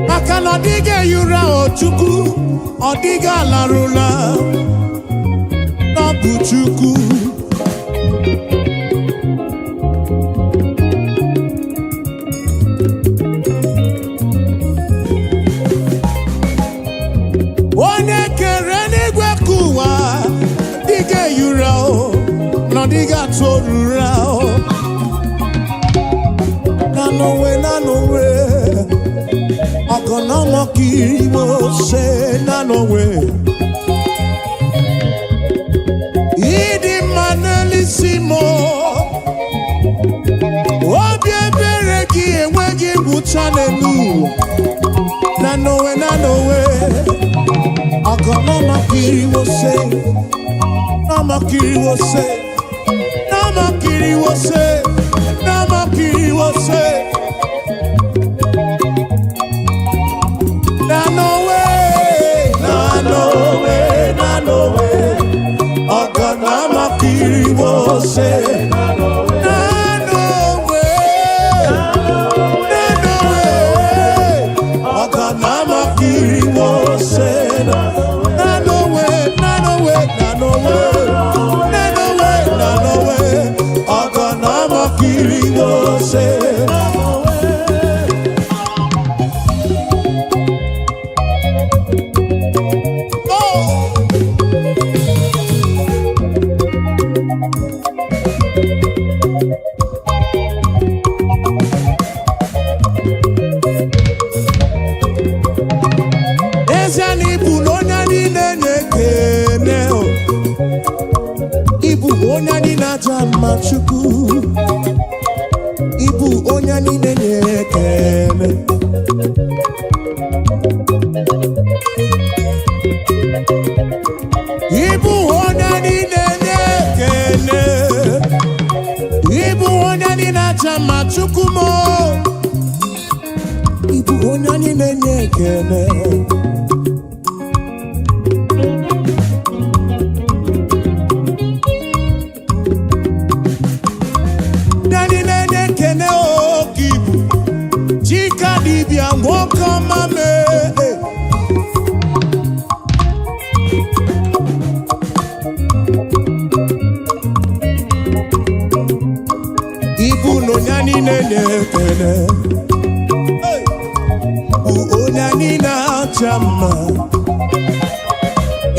Maka na ọ dịghị ehi ụra o Chukwu, ọ dịghị alarụla n'ọbụ Chukwu. Onye kere n'igwe ka ụwa dịghị ehi ụra o, na ọ dịghị atụ ụra o. Na n'onwe, na n'onwe. Ọgọnọmọkiriwose na n'onwe. Ịdị mma n'elisi m, obi ebere gị enweghị ngwụcha n'elu ụwa. Na n'onwe, na n'onwe. Ọgọnọmọkiriwose, nọmọkiriwose, nọmọkiriwose, nọmọkiriwose. Na n'onwe, na n'onwe, na n'onwe. Ọgọnọmọkiriwose. Na n'onwe, na n'onwe. Ọgọnọmọkiriwose. Na n'onwe, na n'onwe, na n'onwe. Na n'onwe, na n'onwe. Ọgọnọmọkiriwose. Oh! Ezie na ịbụ na onye niile na-ekene o. Ịbụ onye anyị na-aja mma, Chukwu. Ịbụ onye niile na-ekene. Ịbụ onye niile na-ekene. Ịbụ onye anyị na-aja mma, Chukwu m. Ịbụ onye anyị na-enye ekene. Ndị anyị na-enye ekene oke ibu Chika dibịa, nwoke ọma mee. Ibu na onye anyị na-enye ekene. Hey! Bụ onye anyị na-acha mma.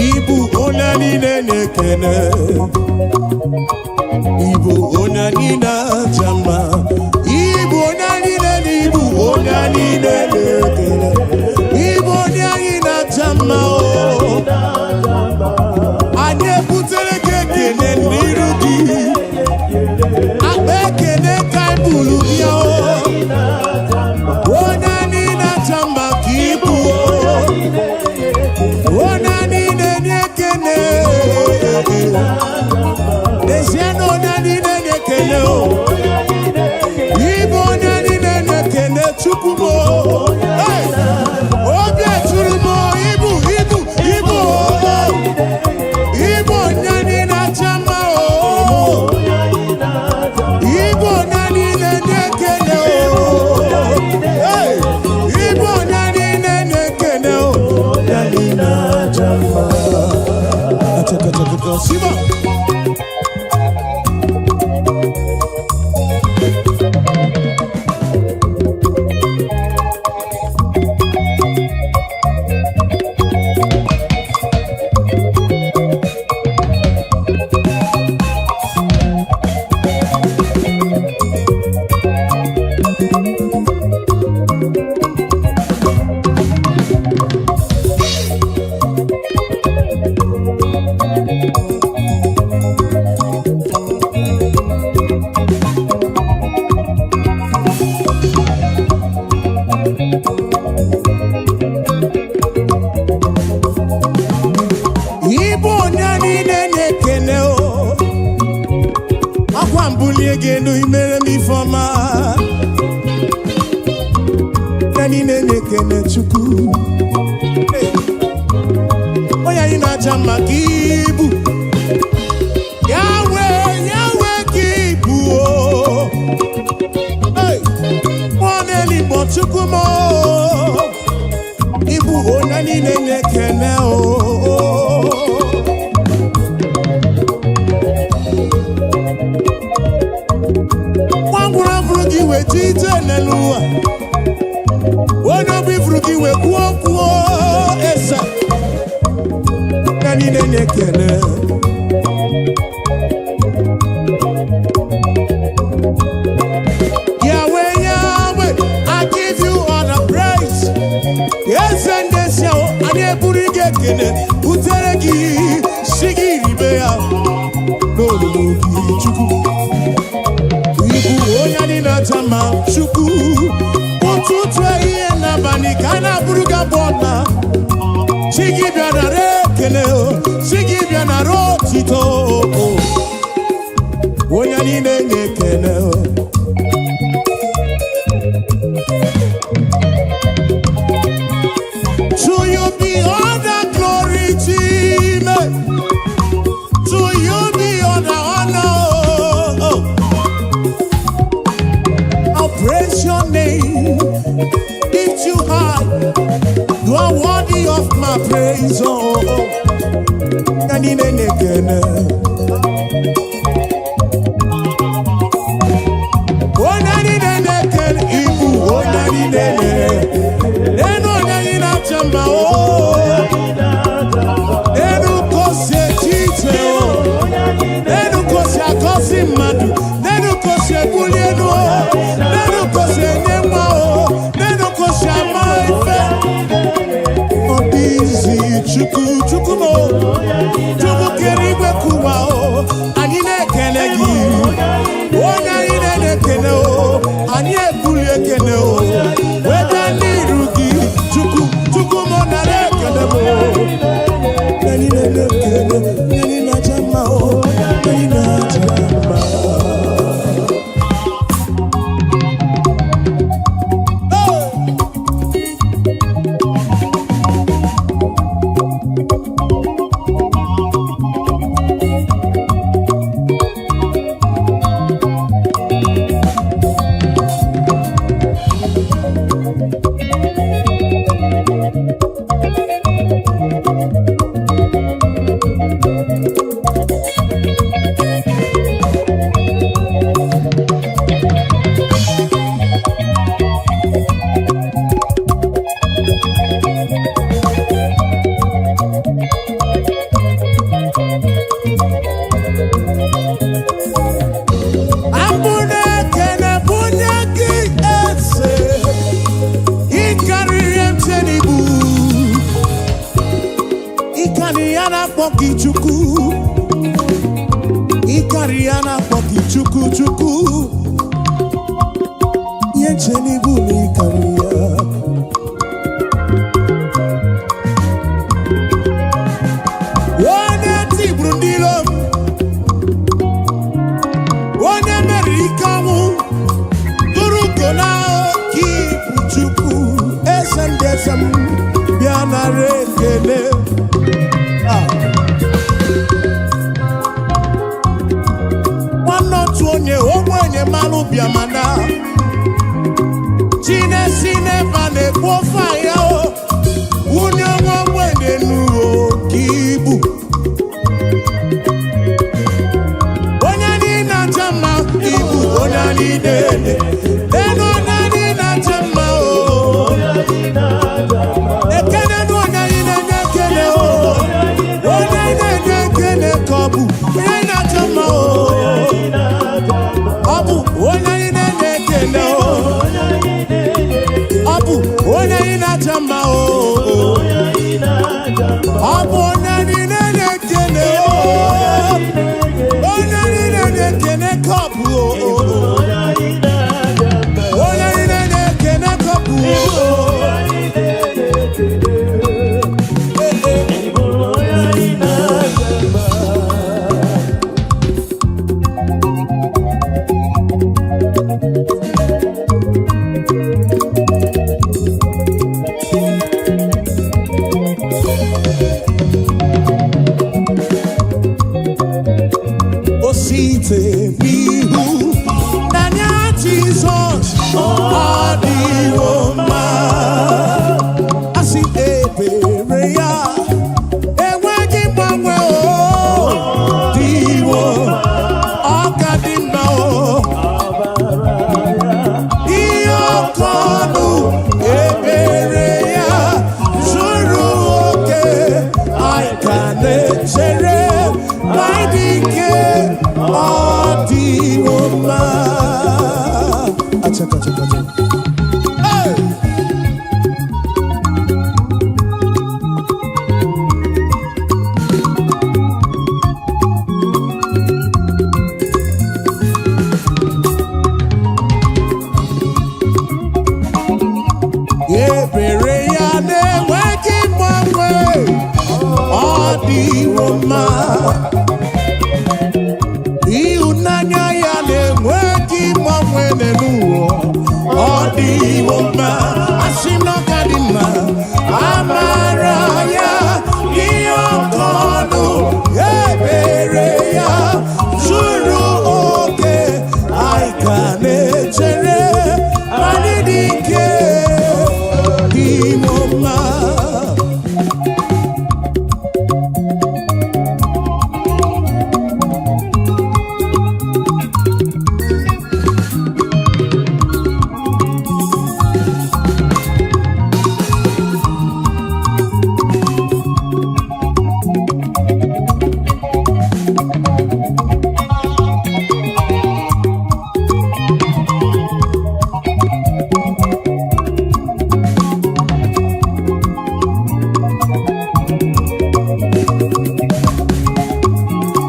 Ibu onye anyị na-enye ekene. Ibu onye anyị na-acha mma. Ibu onye anyị na-enye, ibu onye anyị na-enye ekele. Ibu onye anyị na-acha mma o. Anyị ebutere gị ekele n'iru gị. Akpa ekele ka anyị buru bịa o. Onye anyị na-acha mma ka ibu o. Onye anyị na-enye ekele. N'ezie na onye anyị na-enye ekele o. Ịbụ onye anyị na-enye ekele, Chukwu m o. Hey! Obi eturu m o, ibu, ibu, ibu o. Ịbụ onye anyị na-acha mma o. Ịbụ onye anyị na-enye ekele o. Hey! Ịbụ onye anyị na-enye ekele o. Onye anyị na-acha mma. Achakachakata, Siba. Ịbụ onye niile na-ekele o. Akwa mbulie gị elu, imere m ifeọma. Onye niile na-ekele Chukwu. Hey! Onye anyị na-aja mma ka ibu. Yahweh, Yahweh ka ibu o. Hey! Mmụọ na-eligbo, Chukwu m o. Ịbụ onye niile na-ekele o. Nwa ngwụrụ fụrụ gị wee ji ije n'elu ụwa. Onye obi fụrụ gị wee kwuo okwu o, esa. Onye niile na-ekele. Yahweh, Yahweh, I give you all the praise. Ekene butere gị, si gị ribe ya n'olulu gị. Chukwu, ịbụ onye anyị na-aja mma. Chukwu, ụtụtụ, ehihie n'abalị ka a na-abụrụ gị abụ ọma. Chi gị bịa nara ekele o, chi gị bịa nara otito o. Onye anyị na-enye ekele o. To you be all the glory, Chime. To you be all the honor. Oh. I'll praise your name, lift you high. You are worthy of my praise. Oh. Anyị na-enye ekele. Onye anyị na-enye ekele, ịbụ onye anyị na-enye. Enu onye anyị na-acha mma o. Enu ka o si eche iche o. Enu ka o si agọzi mmadụ. Enu ka o si ebuli elu o. Enu ka o si enye nwa o. Enu ka o si ama ife. Ọ dị izi. Chukwu, Chukwu m o. Chukwu kere igwe kụwa o. Anyị na-ekele gị. Onye anyị na-ekele o. Anyị ebuli ekele o. Weta n'iru gị. Chukwu, Chukwu m, nara ekele m o. Anyị na-ekele, anyị na-aja mma o. Anyị na-aja mma. Hey! Abụ na-ekele bunye gị, eze. Ịkarịrị mche n'ibu, ịkarị ya na-akpọ gị Chukwu, ịkarị ya na-akpọ gị Chukwu. Chukwu, ihe nche n'ibu na ịkarị ya. Onye tigburu ndị iro m, onye meriri ike ọnwụ, tụrụ ugo na gị bụ Chukwu, eze ndị eze m, bịa nara ekele. Ah. Nwanne otu onye ogbenye malụ bịa, mana chinesi n'ebe a na-ekwu ofe ahịa o, nwunye nwa ogbenye nuo ka ibu. Onye anyị na-acha mma, ibu onye anyị na-ele elu, onye anyị na-acha mma o. Ekene nụ onye anyị na-enye ekele o. Onye anyị na-enye ekele ka ọ bụ onye anyị na-acha mma o. Ọ bụ onye anyị na-enye ekele o. Ọ bụ onye anyị na-acha mma o. Ọ bụ onye anyị na-enye ekele o. Onye anyị na-enye ekele ka ọ bụ o. Onye anyị na-enye ekele ka ọ bụ o. Ee, ee. Ebere ya na-enweghị mgbanwe, ọ dịwo mma. Ịhụnanya ya na-enweghị mgbanwe n'elu ụwa, ọ dịwo mma. Asị m na ọ ka dị mma. Amara ya dị oke ọnụ, ebere ya zuru oke. Anyị ka na-echere anyị dị ike dịwo mma.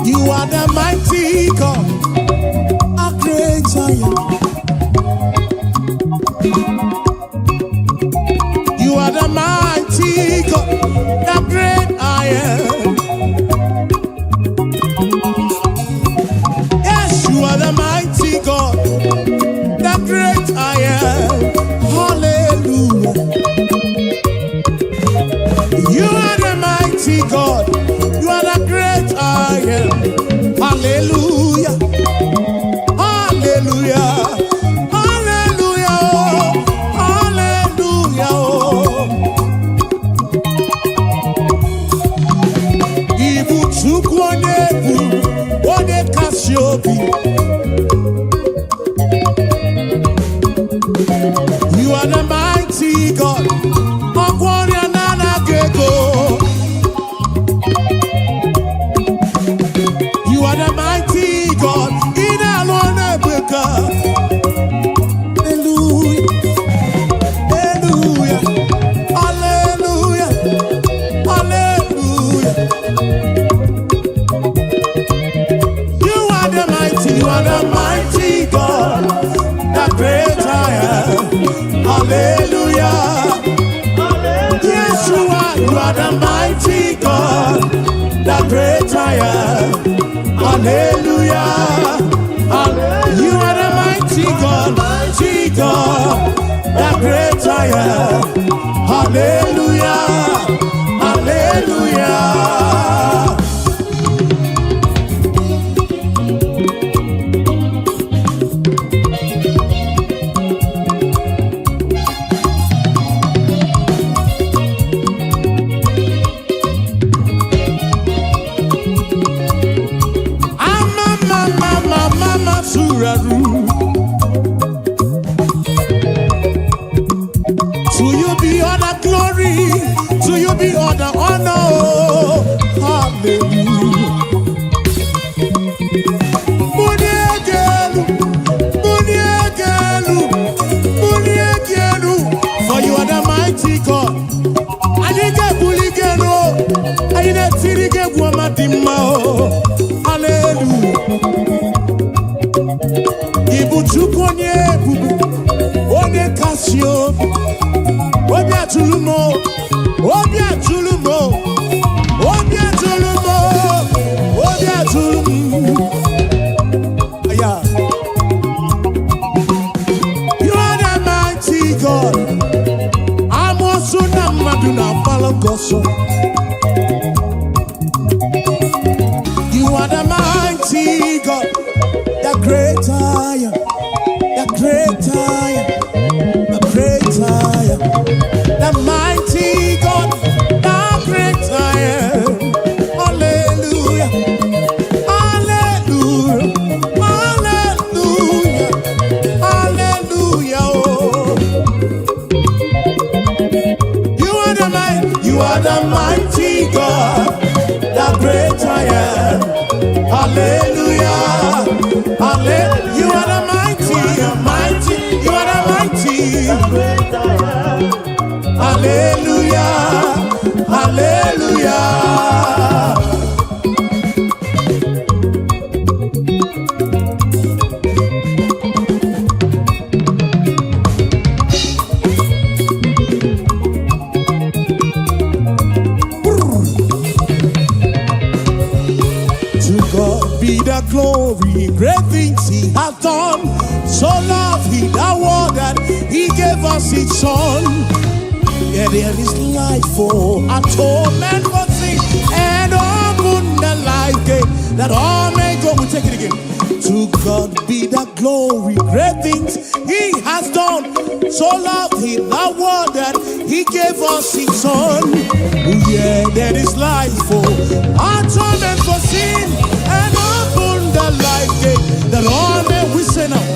You are the mighty God, a great I am. You are the mighty God, the great I am. Yes, you are the mighty God, the great I am. Hallelujah. You are the mighty God, you are the great I am. Hallelujah. Hallelujah. Hallelujah. Hallelujah. Ibu Chukwu onye bụ onye kasị obi. You are the mighty God. Ọgwọ ọrịa na-anaghị ego. You are the mighty God. Ị na-alụ ọrụ ebube. Hallelujah. Hallelujah. Hallelujah. Hallelujah. You are the mighty, you are the mighty God, the great I am. Hallelujah. Yes, you are the mighty God, the great I am. Hallelujah. You are the mighty God, the great I am. Hallelujah. Hallelujah. Ama mama mama masuraru. To you be all the glory, to you be all the honor. Hallelujah. Muniegelu, muniegelu, muniegelu. For you are the mighty God. Anyị ga-ebuli gị elu, anyị na-etiri gị egwu ọma dị mma o. Hallelujah. Ị bụ Chukwu onye ebube, onye kasị obi. Obi atụrụ m o, obi atụrụ m o, obi atụrụ m o, obi atụrụ m. Yeah. You are the mighty God. Amoosu na mmadụ na-agbalụ gị ọsọ. You are the mighty God, the great I am, the great I am, the great I am, the mighty God, the great I am. Hallelujah, hallelujah, hallelujah, hallelujah. Oh. You are the mighty, you are the mighty God, the great I am. Hallelujah, hallelujah. You are the mighty, mighty, you are the mighty. Hallelujah, hallelujah. gave us His Son. Yeah, there is life for atonement for sin and open the life gate that all may go. We take it again. To God be the glory, great things He has done. So loved He the world that He gave us His Son. Yeah, there is life for atonement for sin and open the life gate that all may we say now.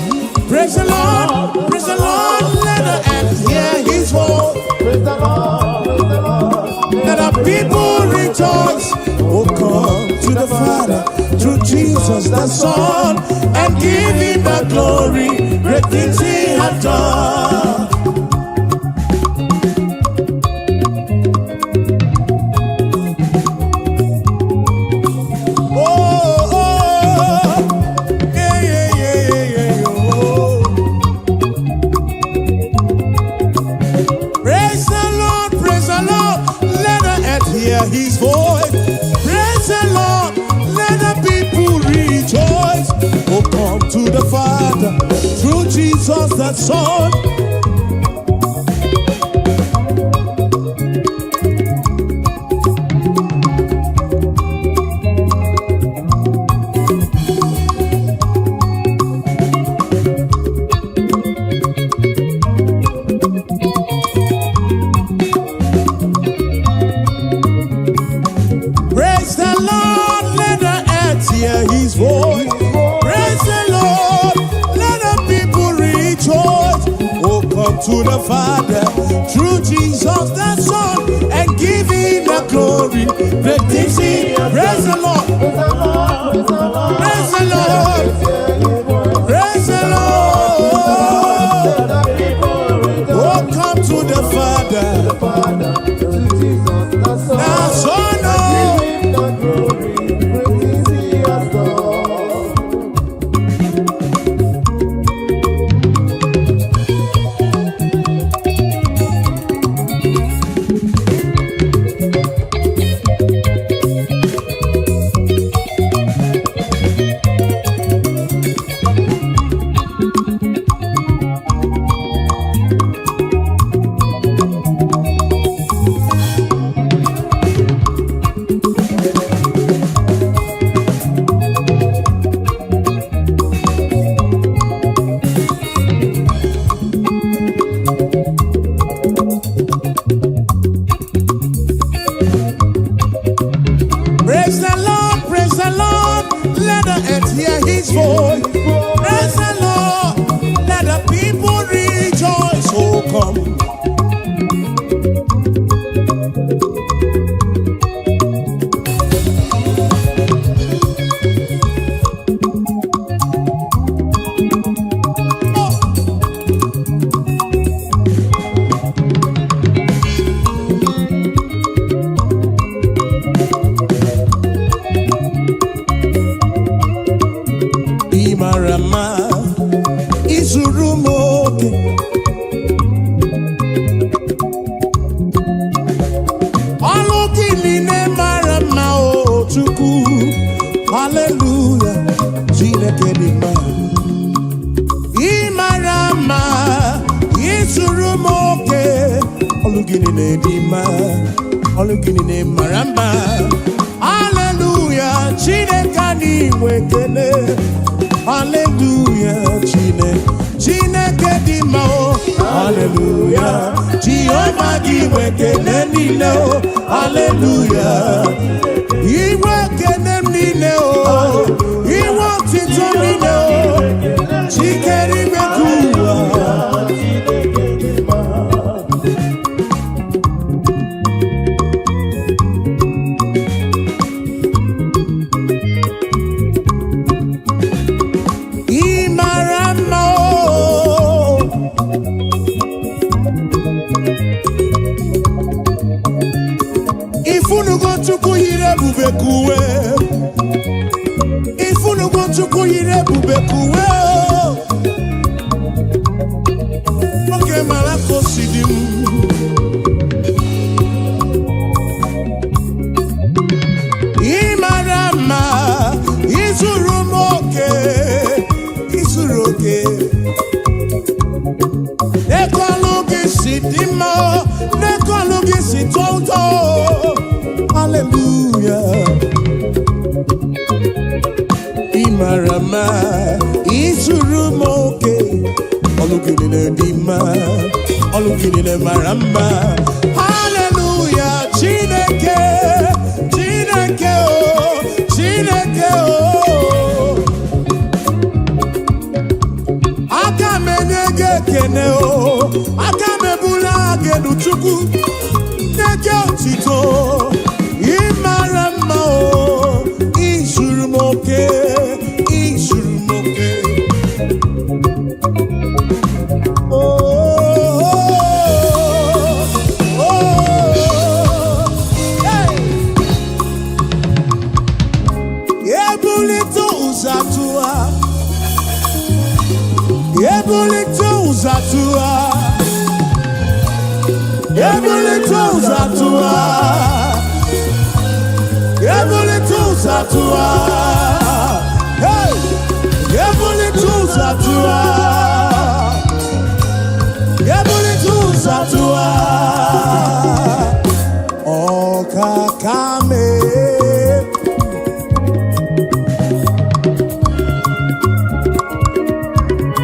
Praise the Lord, praise the Lord, let the earth hear His voice. Praise the Lord, praise the Lord. Let the people rejoice. Oh, come to the Father through Jesus the Son and give him the glory. Great things he hath done. Oh, oh, yeah, yeah, yeah, yeah, yeah, oh. Praise the Lord, praise the Lord, let the earth hear his voice. Praise the Lord, let the people rejoice. Oh, come to the Father through Jesus the Son. Praise the Lord, let the earth hear his voice. Praise the Lord, let the people rejoice. Oh, come to the Father through Jesus the Son and give him the glory. Great things he. Praise the Lord. Praise the Lord, praise the Lord. Praise the Lord. Hear his voice. Praise the Lord. Let the people rejoice. Oh, come to the Father. The Father, through Jesus the Son. The Son, oh. Give him the glory. Great things he has done. Praise the Lord, praise the Lord, let the earth hear his voice. Praise the Lord, let the people rejoice. Oh, come. Ị mara mma, izuru m oke. Ọlụ gị niile mara mma o Chukwu. Haleluya, Chineke dị mma. Ị mara mma, izuru m oke. Ọlụ gị niile dị mma, ọlụ gị niile mara mma. Haleluya, Chineke anyị nwe ekele. Haleluya, Chineke, Chineke dị mma o. Haleluya, Jehova gị nwe ekele niile o. Haleluya. Iwe ekele m niile o. Iwe otito m niile o. Chikere igwe ka ụwa. Ị mara mma o. Ifunugo Chukwu yiri ebube ka uwe. Ifunugo Chukwu yiri ebube ka uwe o. Nwoke mara ka o si dị m. Ị mara mma, izuru m oke, izuru oke. Ekọlụ Hallelujah. Ị mara mma, izuru m oke. Ọlụ gị niile dị mma, ọlụ gị niile mara mma. Hallelujah, Chineke, Chineke o, Chineke o. Aka m enye gị ekene o, aka m ebula gị elu, Chukwu, nye gị otito. Ị mara mma o, izuru m oke, izuru m oke. Oh, oh, hey. Ebulite ụzọ atụwa, ebulite ụzọ atụwa, ebulite ụzọ atụwa, ebulite ụzọ atụwa. Hey! Ebulite ụzọ atụwa, ebulite ụzọ atụwa. Ọkaka mee.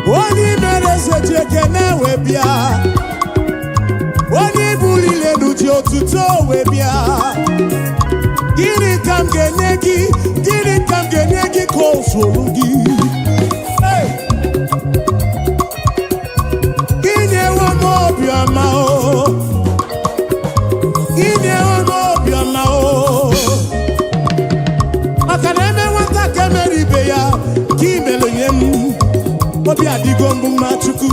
Onye mere eze ji ekene wee bịa, onye buliri elu ji otuto wee bịa. Gịnị ka m ga-enye gị? Gịnị ka m ga-enye gị ka o zuru gị? Hey! Inyewo m obiọma o, inyewo m obiọma o, maka na eme nwata ka emere ibe ya ka imere nye m. Obi adịgo mbụ mma. Chukwu,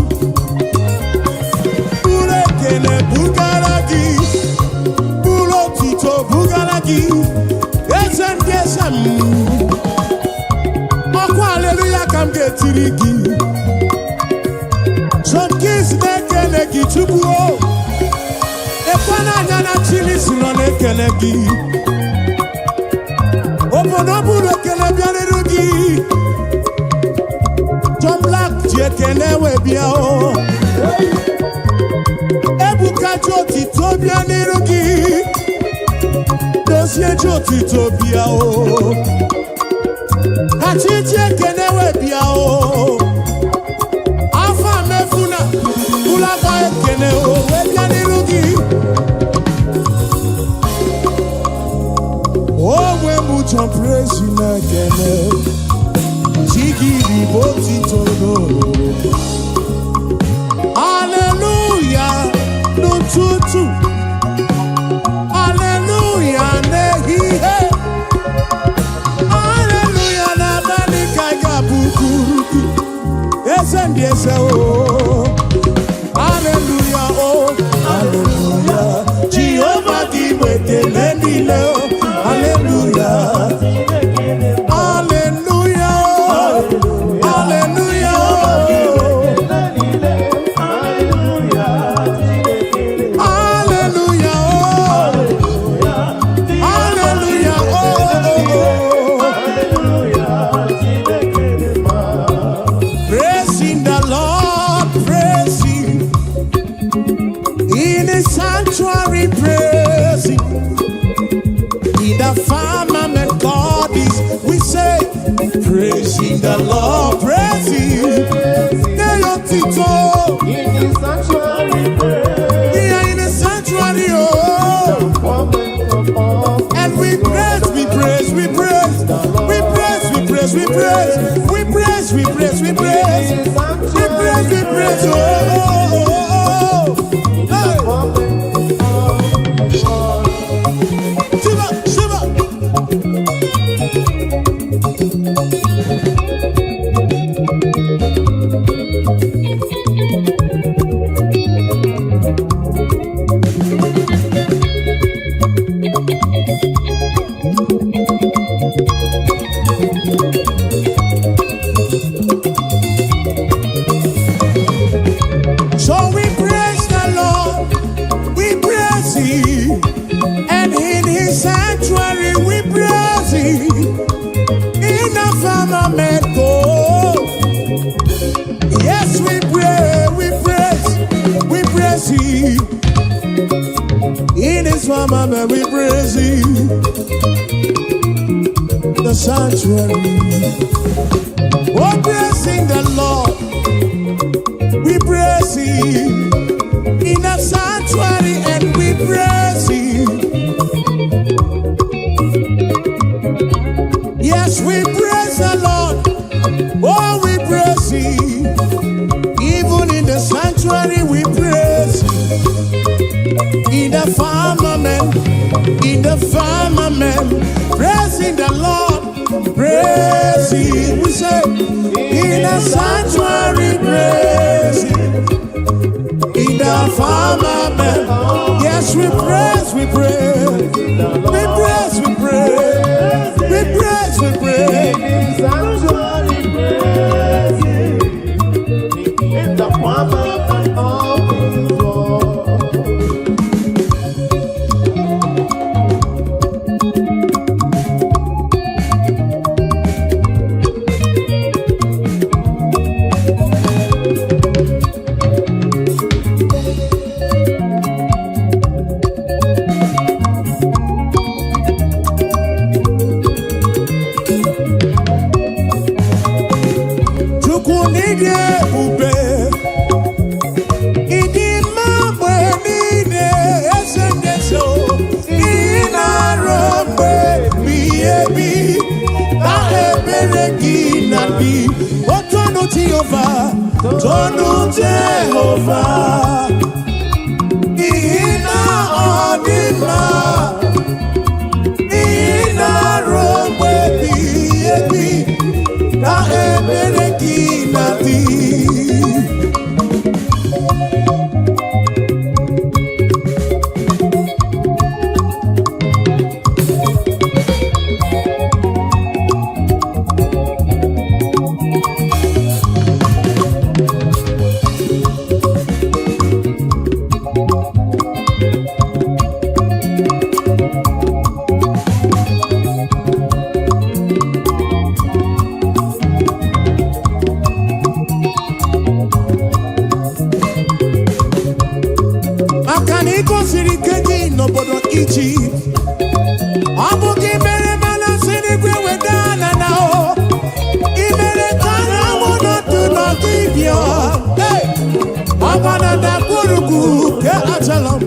buru ekele bugara gị, buru otuto bugara gị, eze ndị eze m. Ọkwa aleluya ka m ga-etiri gị. John Keys na-ekele gị, Chukwu o. Ekwe n'anya na Chili si nọ na-ekele gị. Obodo buru ekele bịarịrị gị. John Black ji ekele wee bịa o. Ebuka ji otito bịa n'iru gị. Dozie ji otito bịa o. Kachi ji ekele wee bịa o. Afa mefuna ụlọakpa ekele o wee bịa n'iru gị. Onwe m John Praise na-ekele chi gị bụ otito n'olulu. Hallelujah n'ụtụtụ, hallelujah n'ehihie, hallelujah n'abalị ka ị ga-abụ kwuru gị, eze ndị eze o. Hallelujah o, hallelujah. Jehova, gị bụ ekele niile o. Hallelujah, hallelujah o, hallelujah o. Hallelujah o, hallelujah o, o, o. Praising the Lord, praise Him in His sanctuary, praise Him in the firmament. God is. We say, praising the Lord, praise Him. Tito, In the sanctuary, praise. here in the sanctuary, oh. Moment of And we praise, we praise, we praise, we praise, we praise, we praise, we praise, we praise, we praise, we praise, we praise, oh, oh, oh, oh. Hey. Shiva, Shiva. In his firmament we praise him. The sanctuary. Oh, praising the Lord. We praise him. In the sanctuary and we praise him. Yes, we praise the Lord. Oh, we praise him. Even in the sanctuary, we praise him. In the firmament, praising the Lord, praise him. We say, in the sanctuary, praise him. In the firmament, yes, we praise, we praise, we praise, we praise, we praise, we praise. Sanctuary, praise Him. In the firmament of His word. Chukwu n'ịdị ebube, ịdị mma mgbe niile, eze ndị eze o. Ị na-arụ mgbe ebighị ebi, na ebere gị na-adị. O tonu Jehova, tonu Jehova, n'ihi na ọ dị mma. Ị na-arụ mgbe ebighị ebi, na ebere gị na-adị. Maka na ị gosiri ike gị n'obodo Ijipt, ọ bụ gị mere mana si n'igwe weda na na o ị mere ka anyanwụ nọdụ n'ọdịbịa. Hey! Ọgba na ndagwurugwu nke Ajalon,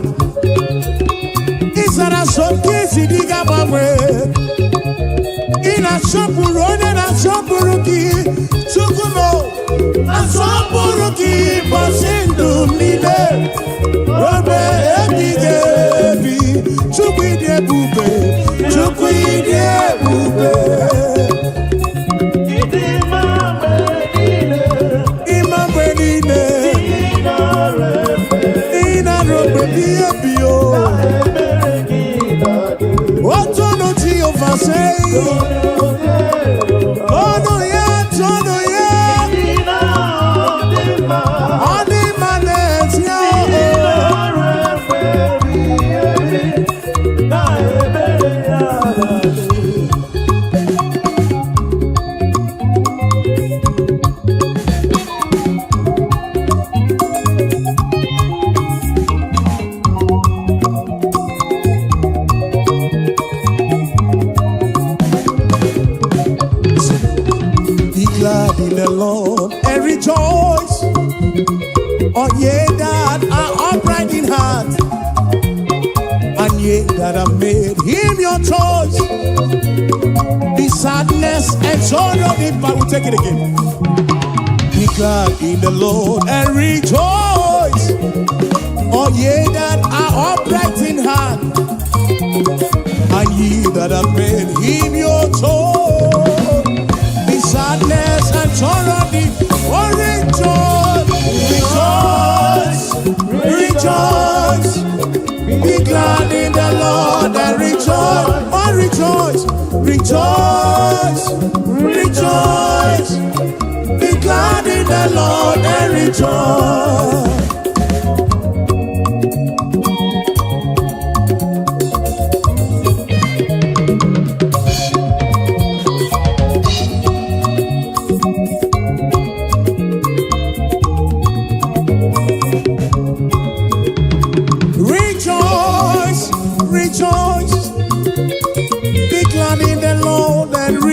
ị zara so nke isi dị ga-agbanwe. Ị na-asọpụrụ onye na-asọpụrụ gị. Chukwu m, asọpụrụ gị ụbọchị ndụ m niile ruo ebighị ebi. Chukwu, ịdị ebube, Chukwu, ịdị ebube. Ịdị mma mgbe niile, Ịma mgbe niile, ị nara efe, ị na-arụ mgbe ebighị ebi o. ebere gị na-adị. Tonu Jehova, sei tonu ya, tonu ya. Ị na-adị mma, Ọ dị mma n'ezie ị o. nara efe ebighị ebi, na ebere ya na-adị. Be glad in the Lord and rejoice, all ye that are upright in heart, and ye that have made him your choice. The sadness and sorrow depart. We take it again. Be glad in the Lord and rejoice, all ye that are upright in heart, and ye that have made him your choice. The sadness and sorrow depart. Oh, rejoice, rejoice, rejoice. Be glad in the Lord and rejoice. Oh, rejoice, rejoice, rejoice. Be glad in the Lord and rejoice. Rejoice.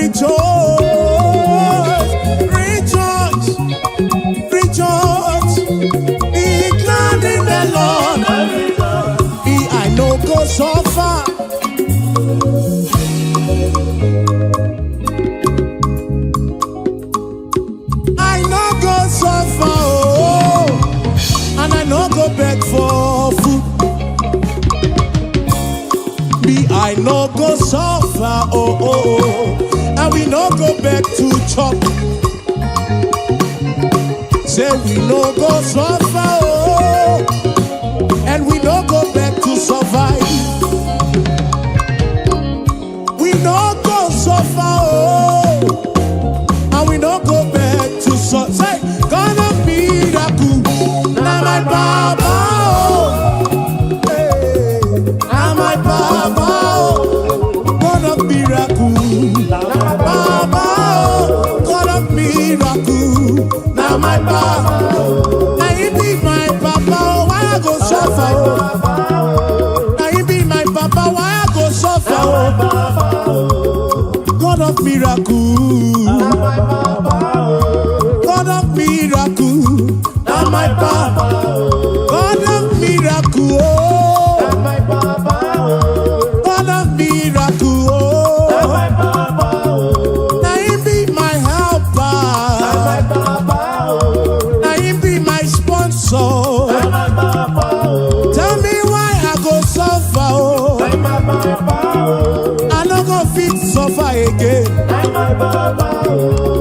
Rejoice, rejoice, rejoice. Be glad in the Lord. Me, I no go suffer. I no go suffer, oh, and I no go beg for food. Me, I no go suffer, oh, and we no go beg to chop. Say we no go suffer, oh, and we no go beg to survive. We no go suffer, oh, and we no go beg to suffer. Say, God of miracle, na my baba, oh, hey, na my baba, oh, God of miracle, baba, oh, God of miracle, na my baba. Na he be my papa, oh, why I go suffer? Oh? Na he be my papa, why I go suffer? Oh? God of miracle. God of miracle, na my papa. God of miracle, oh. God of miracle, oh. Na him be my helper. Na him be my sponsor. Tell me why I go suffer, oh. I no go fit suffer again.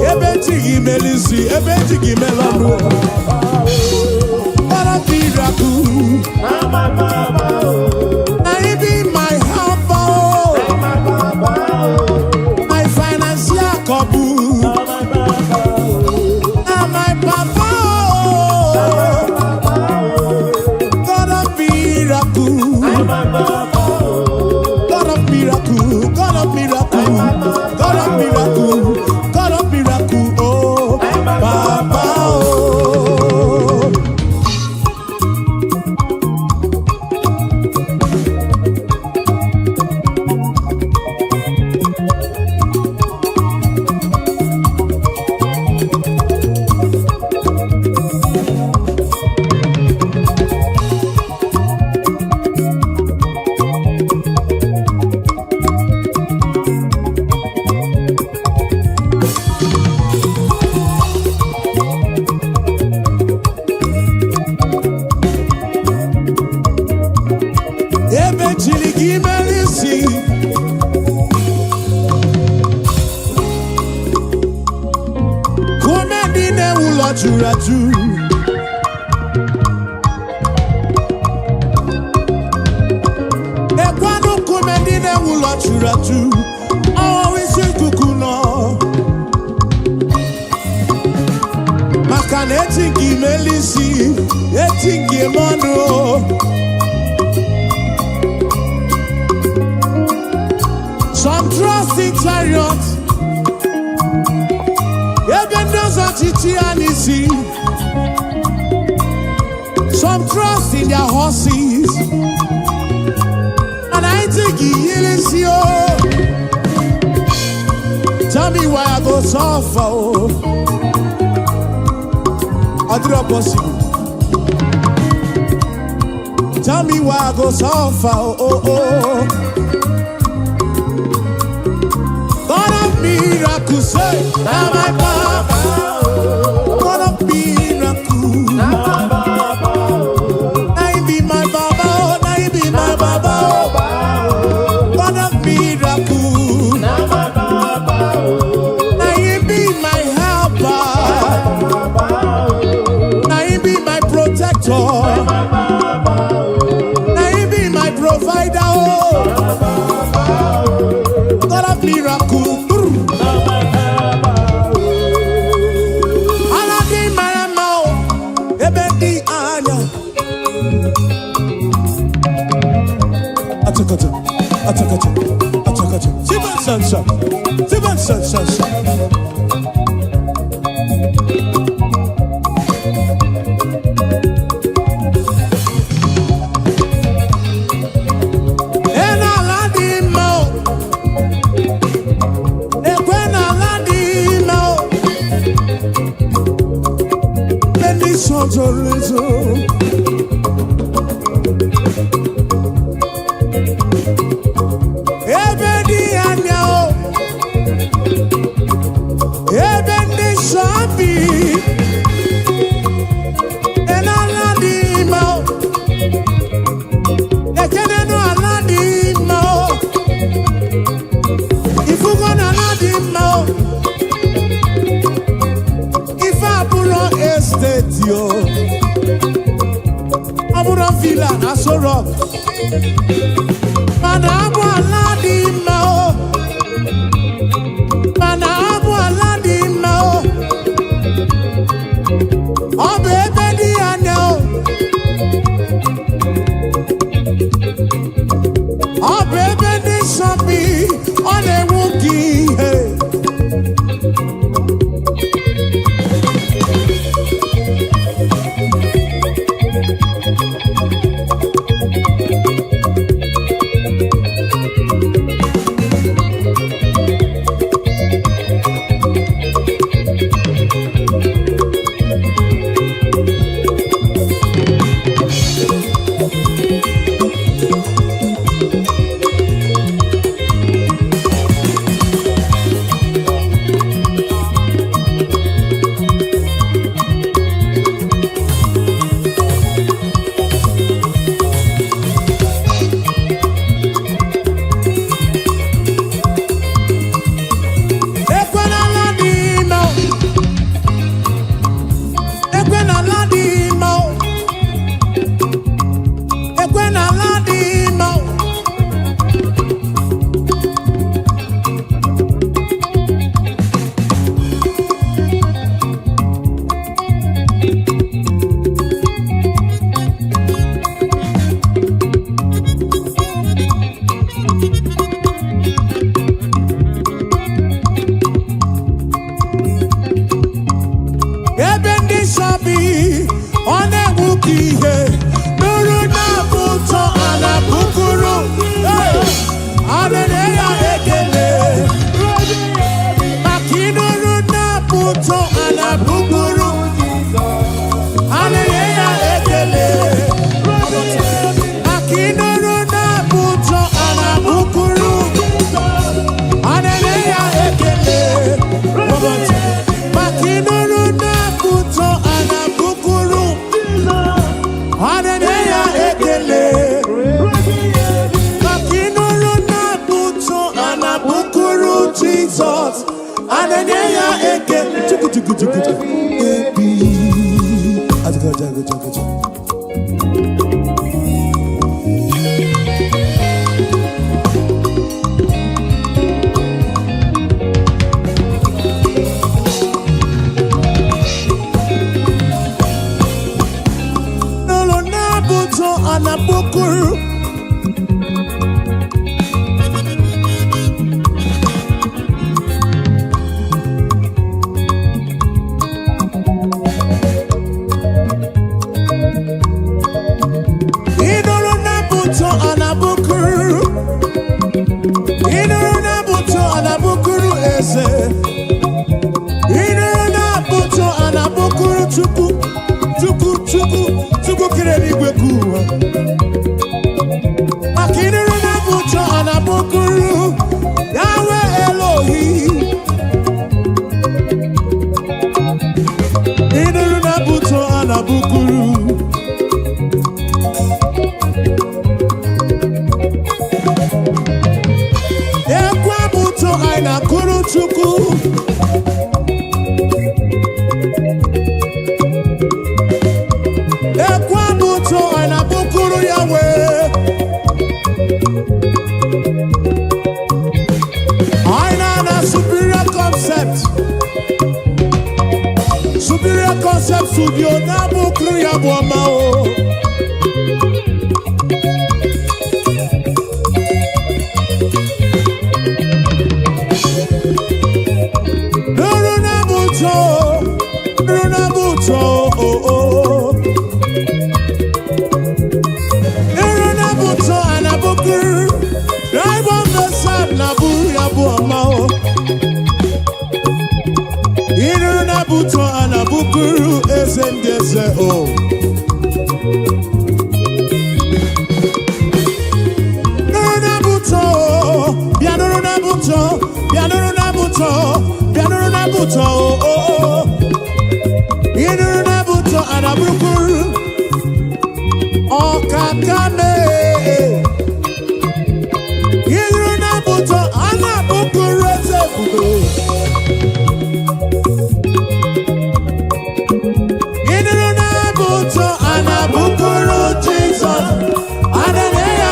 Ebe chi gị mere isi, ebe chi gị mere ọnụ. God of miracle, na him be my helper, oh. My financial couple. Na my papa, oh. God of miracle, God of miracle, God of miracle, God of miracle, God of miracle, oh, Papa, oh. Ebe chiri gị mere isi. Kume ndị na-ewu ụlọ juru ajụ. Ekwanụ nkume ndị na-ewu ụlọ juru ajụ. Ọwụwa isi ikuku nọ. Maka na eti nke imeli isi, eti nke ime ọnụ. Some trust in chariot. Ebe ndị ọzọ chichi ya n'isi. Some trust in their horses. And I think he o. Tell me why I go suffer, oh. Ọ dịrọ possible. Tell me why I go suffer, oh. God of miracles, say, na my papa. God of miracle. Na him be my baba, oh, na him be my baba, oh. God of miracle. Na him be my helper. Na him be my protector. Na him be my provider, oh. God of miracle. Brr. Ala dị mara mma o, ebe dị anya. Achakacha, achakacha, achakacha. Siban sansa, siban sansa. Ena ala dị mma o, ekwe na Mana abụ ala dị mma o. Mana abụ ala dị mma o. Ọ bụ ebe dị anya o. Ọ bụ ebe ndị nsọ bi, ọ na-enwu ka ihe. Ekwe n'ala dị mma o. Ekwe n'ala dị mma o. Ekwe n'ala dị mma o. Ebe ndị nsọ bi, ọ na-enwu ka ihe. Nụrụ na-abụ ụtọ a na-abụkụrụ. A na-enye ya ekele. Maka ịnụrụ na-abụ ụtọ a na-abụkụrụ. A na-enye ya ekele. Maka ịnụrụ na-abụ ụtọ a na-abụkụrụ. A na-enye ya ekele. Maka ịnụrụ na-abụ ụtọ a na-abụkụrụ. A na-enye ya ekele. Maka ịnụrụ na-abụ ụtọ a na-abụkụrụ Jizọs. A na-enye ya ekele. Chukwu, chukwu, chukwu, chukwu. Ebi. Ajụjụ, ajụjụ, ajụjụ. Nụrụ na-abụ ụtọ a na-abụkụrụ. Ịnụrụ na-abụ ụtọ a na-abụkụrụ. Ịnụrụ na-abụ ụtọ a na-abụkụrụ eze. Ịnụrụ na-abụ ụtọ a na-abụkụrụ Chukwu, Chukwu, Chukwu, Chukwu kere eluigwe ka ụwa. Maka ịnụrụ na-abụ ụtọ a na-abụkụrụ Yahweh Elohi. Ịnụrụ na-abụ ụtọ a na-abụkụrụ. Ekwe abụ ụtọ anyị na-akụrụ Chukwu. Ekwe abụ ụtọ anyị na-abụkụrụ Yahweh. Anyị na-ana Superior Concept. Superior Concept Studio na-abụkụrụ ya bụ ọma o. Nụrụ na-abụ ụtọ, nụrụ na-abụ ụtọ, o, o. Nụrụ na-abụ ụtọ a na-abụkụrụ. Drive on the side na-abụ ya bụ ọma o. Ịnụrụ na-abụ ụtọ a na-abụkụrụ eze ndị eze o. Nụrụ na-abụ ụtọ, bịa nụrụ na-abụ ụtọ, bịa nụrụ na-abụ ụtọ, bịa nụrụ na-abụ ụtọ, o, o, o. Ịnụrụ na-abụ ụtọ a na-abụkụrụ ọkaka mee. Ịnụrụ na-abụ ụtọ a na-abụkụrụ eze ebube. Ịnụrụ na-abụ ụtọ a na-abụkụrụ Jizọs. A na-enye ya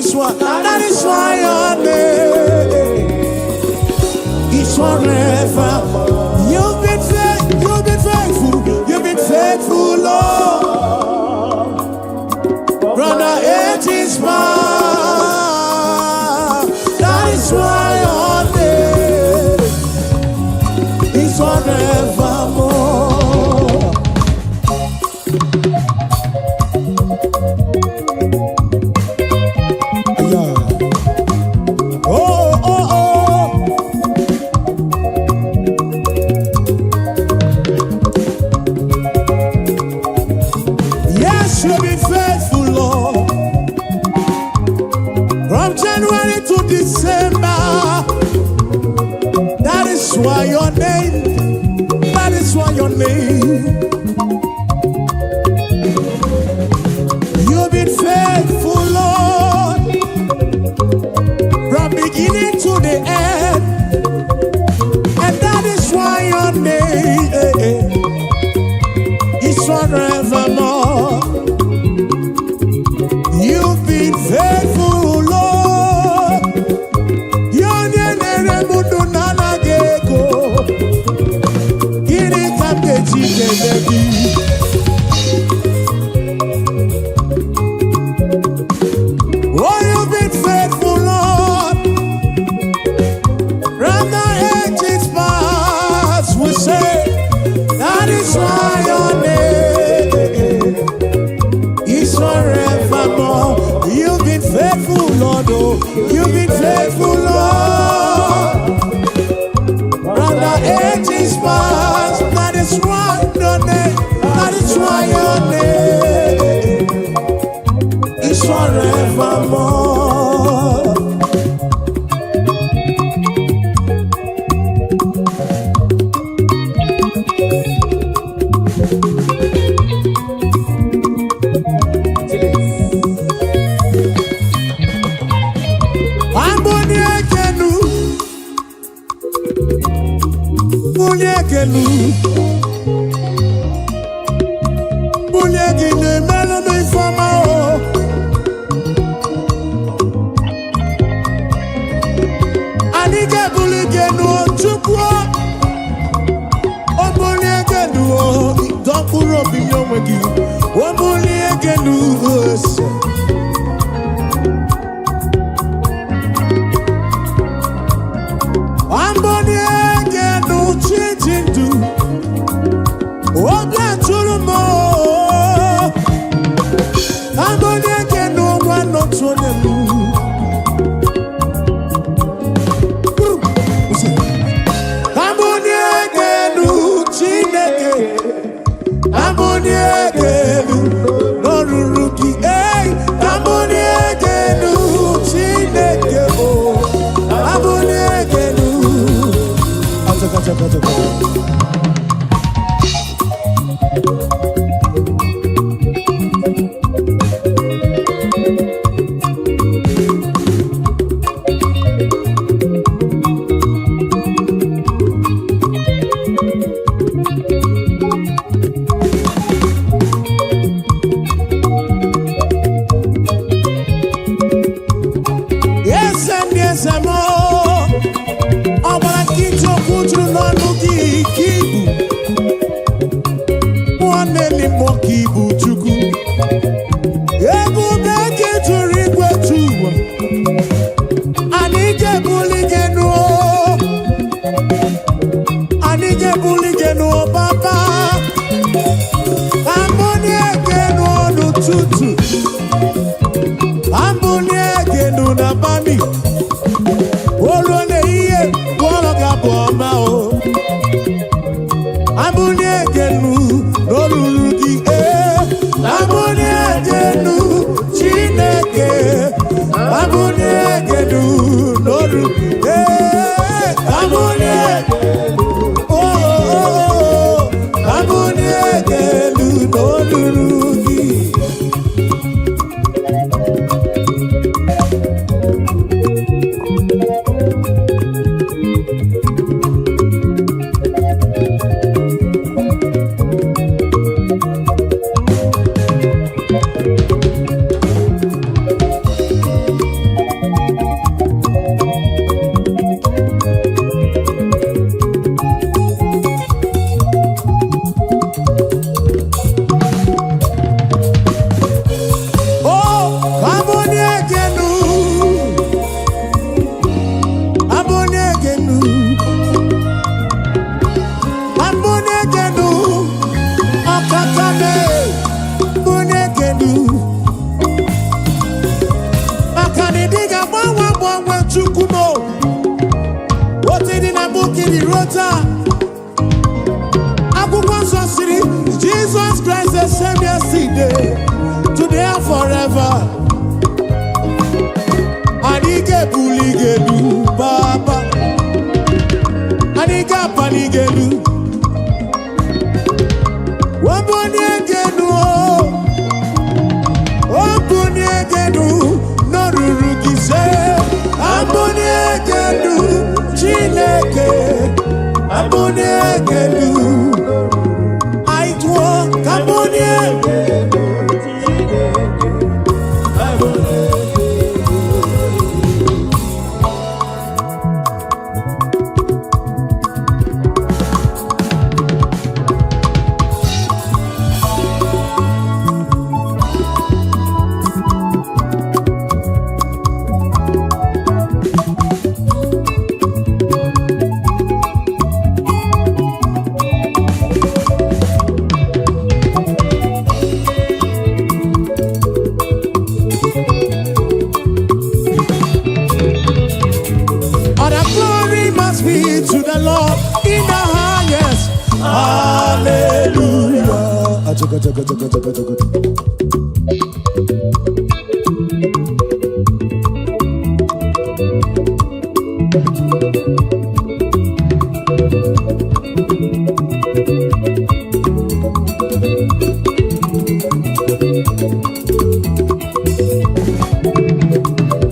is why, that is why your name is forever. You've been faithful, you've been faithful, you've been faithful, Lord. Brother, it is mine. That is why your name is forevermore. Yeah. Oh. Yes, you've been faithful, Lord. From January to December. That is why your name, that is why your name. You've been faithful, Lord. From beginning to the end. And that is why your name is forevermore. You've been faithful, Lord. Onye na-ere m ndụ na-anaghị ego. Gịnị ka m ga-eji kelee gị? Oh, you've been faithful, Lord. From the ages past, we say, that is why your name is forevermore. You've been faithful, Lord. Oh, you've been faithful, Lord. From the ages past, that is why your name, that is why your name is forevermore. Chilis. Amboni ekenu, bulie ekenu, bulie gị na-emelụ m ifeọma o. Anyị ga-ebuli gị enu o, Chukwu o. O bulie gị enu o, dọ mkpụrụ obi nye onwe gị. O bulie gị enu ose. Amboni egenu chi ji ndụ. Obi atụrụ m o. Amboni egenu nwa n'otu onye m. Ose. Amboni egenu Chineke. Amboni egenu n'ọrụrụ gị. Ei, amboni egenu Chineke o. Amboni egenu. Achaka, achaka, achaka. Eze ndị eze m, ọ gbara nkịtị, okwu juru n'ọnụ gị. agbanwe, Chukwu m. Otu dị na mbụ ka ị dị ruo taa. Akwụkwọ nsọ siri, Jesus Christ the same yesterday, today and forever. Anyị ga-ebuli gị elu, Papa. Anyị ga-apali gị elu. Wabuni gị elu o. Obunie gị elu n'oruru gị se. Abunie gị elu, Chineke. Abunie gị elu. Anyị tụọ ka bunie. Chineke, abulie gị elu. All the glory must be to the Lord in the highest. Hallelujah. Achaga, chaga, chaga, chaga, chaga.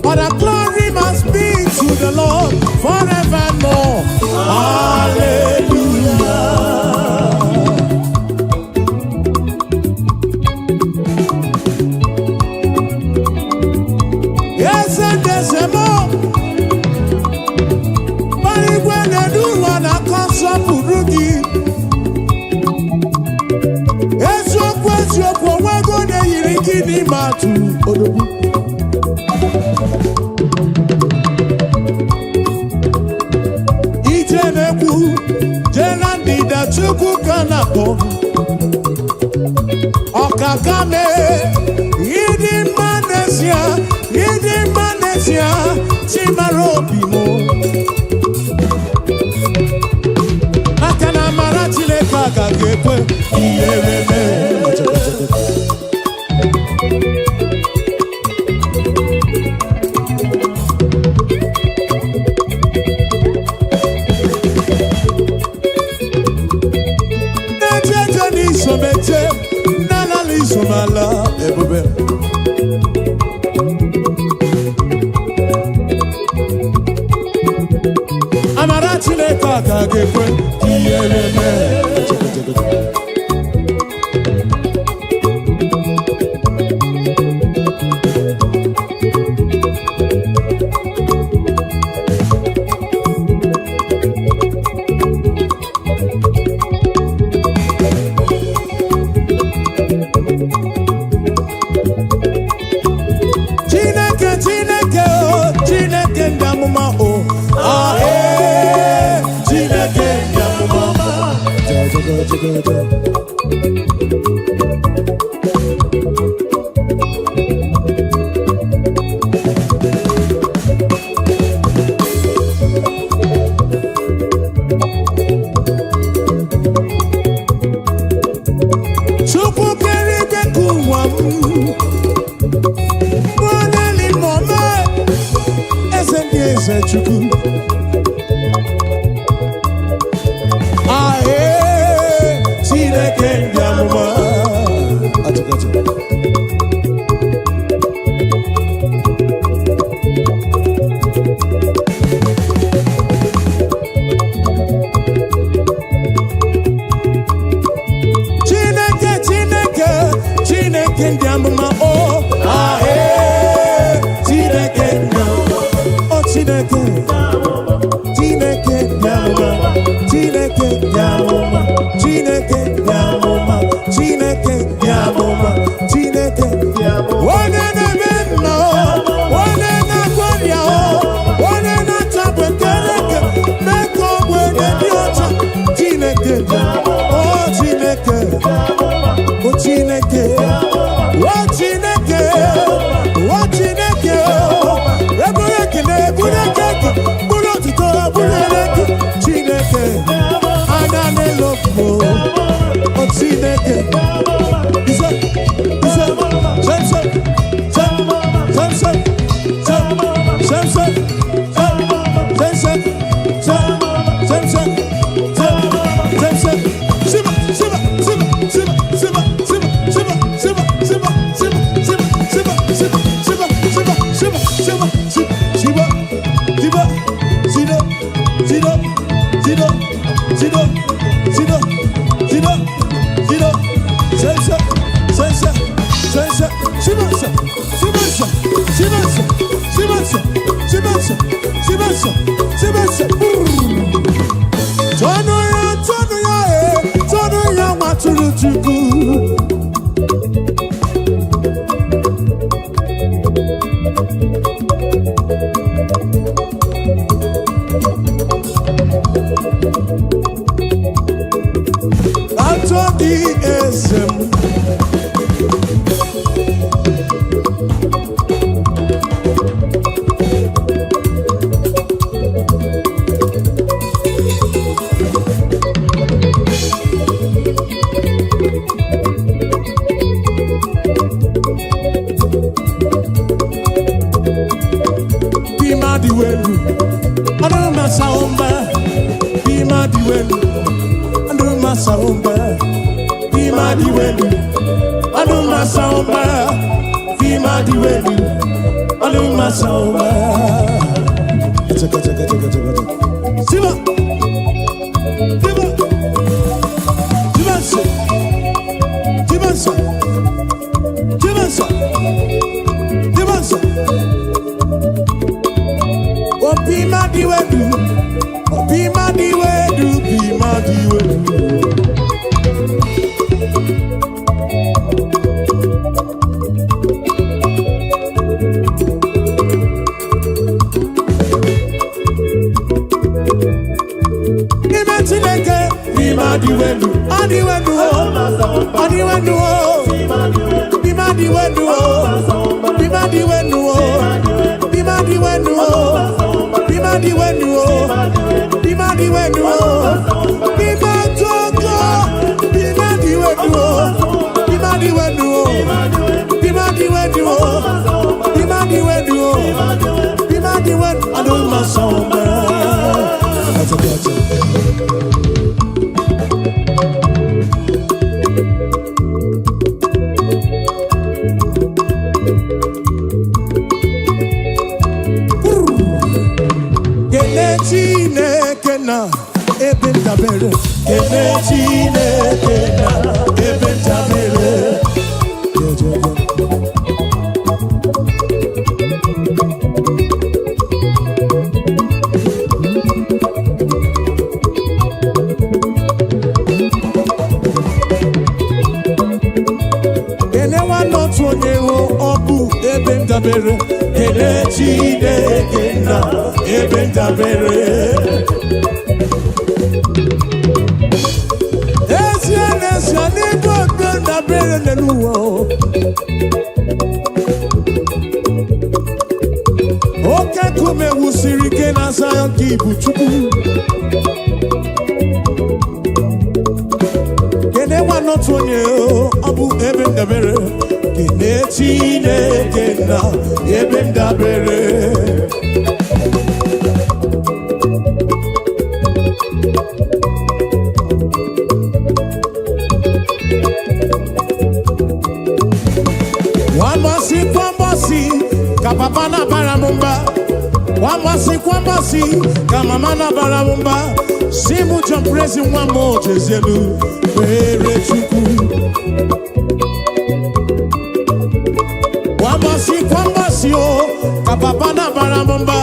All the glory must be to the Lord forevermore. Hallelujah. Yes, and there's a more. Marigwe n'elu ụwa na-akọ nsọpụrụ gị. Eziokwu, eziokwu, onwego onye yiri gị n'ime atụ odogwu. Ije na-ekwu jee na ndịda, Chukwu ka na-akpọ. Ọkaka mee, ịdị mma n'ezie, ịdị mma n'ezie, Chimara obi m. Maka na amara Chineke agaghị ekwe ihere mee. Na-eje eje n'isomeje, na-alala isomala ebube. Amara Chineke agaghị ekwe ihere mee. Chineke, Chineke o, Chineke ndị amụma o, ah, ee, Chineke ndị amụma. Ja, ja, ja, ja, ja. Chukwu kere igwe ka ụwa m onye mọme, eze ndị eze, Chukwu. Ahee, Chineke ndị amụma. Atụkatụ. Chineke, Chineke, Chineke ndị amụma o, ahee, Chineke ndị amụma o, Chineke, Chineke ndị amụma, Chineke ndị amụma, Chineke ndị amụma, Chineke ndị amụma, Chineke onye na-eme mma o, onye na-agwọ ọrịa o, onye na-achapụ ekereke mee ka ogbenye dị ọcha, Chineke o, Chineke o, Chineke o, Chineke o, Chineke o, ebere ekele. Atọ gị eze m. Bima dị welu, ọdụ masa ụmba. Bima dị welu, ọdụ masa ụmba. Bima dị welu, ọdụ masa ụmba. Bima dị welu, ọdụ masa ụmba. Chaka, chaka, chaka, chaka, chaka. Siba! Siba! Siba nso! Siba nso! Siba nso! Siba nso! Obi ma di wedu, obi ma di wedu, obi ma di wedu. N'ime Chineke, n'ime adị wedu, adị wedu o, adị wedu o, n'ime adị wedu o, n'ime adị wedu o, n'ime adị wedu o, n'ime adị wedu o, n'ime adị wedu o, n'ime Chukwu, n'ime adị wedu o, n'ime adị wedu o, n'ime adị wedu o, n'ime adị wedu o, n'ime adị wedu, adị mma sọ mma. Gotcha, gotcha. Kele Chineke na ebe ndabere. Kele Chineke na ebe ndabere. Jejeje. Kele nwanne otu onye hụ ọ bụ ebe ndabere. Kele Chineke na ebe ndabere. Ezie n'ezie n'ebe ebe ndabere n'elu ụwa o. Oke nkume wusiri ike na Zion ka ibu Chukwu. Kene nwanne otu onye o, ọ bụ ebe ndabere. Kene Chineke na ebe ndabere. Nwambọsị kwambọsị ka papa na-abara m mba. Nwambọsị kwambọsị ka mama na-abara m mba. Si mụ John Prezi nwa m ojezielu kpere Chukwu. Kwambọsị kwambọsị o ka papa na-abara m mba.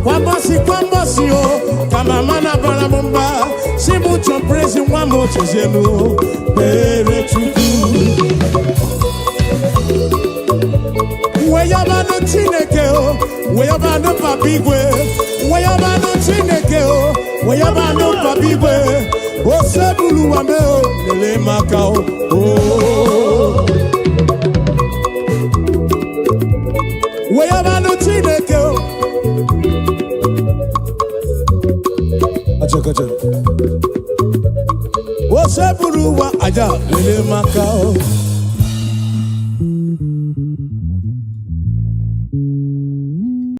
Kwambọsị kwambọsị o ka mama na-abara m mba. Si mụ John Prezi nwa m ojezielu kpere Chukwu. Weyabanụ Chineke o, weyabanụ Papa Igwe, weyabanụ Chineke o, weyabanụ Papa Igwe, osebulu wa me o, lele maka o. o. Weyabanụ Chineke o. Achakacha. Osebulu wa aja lele maka o.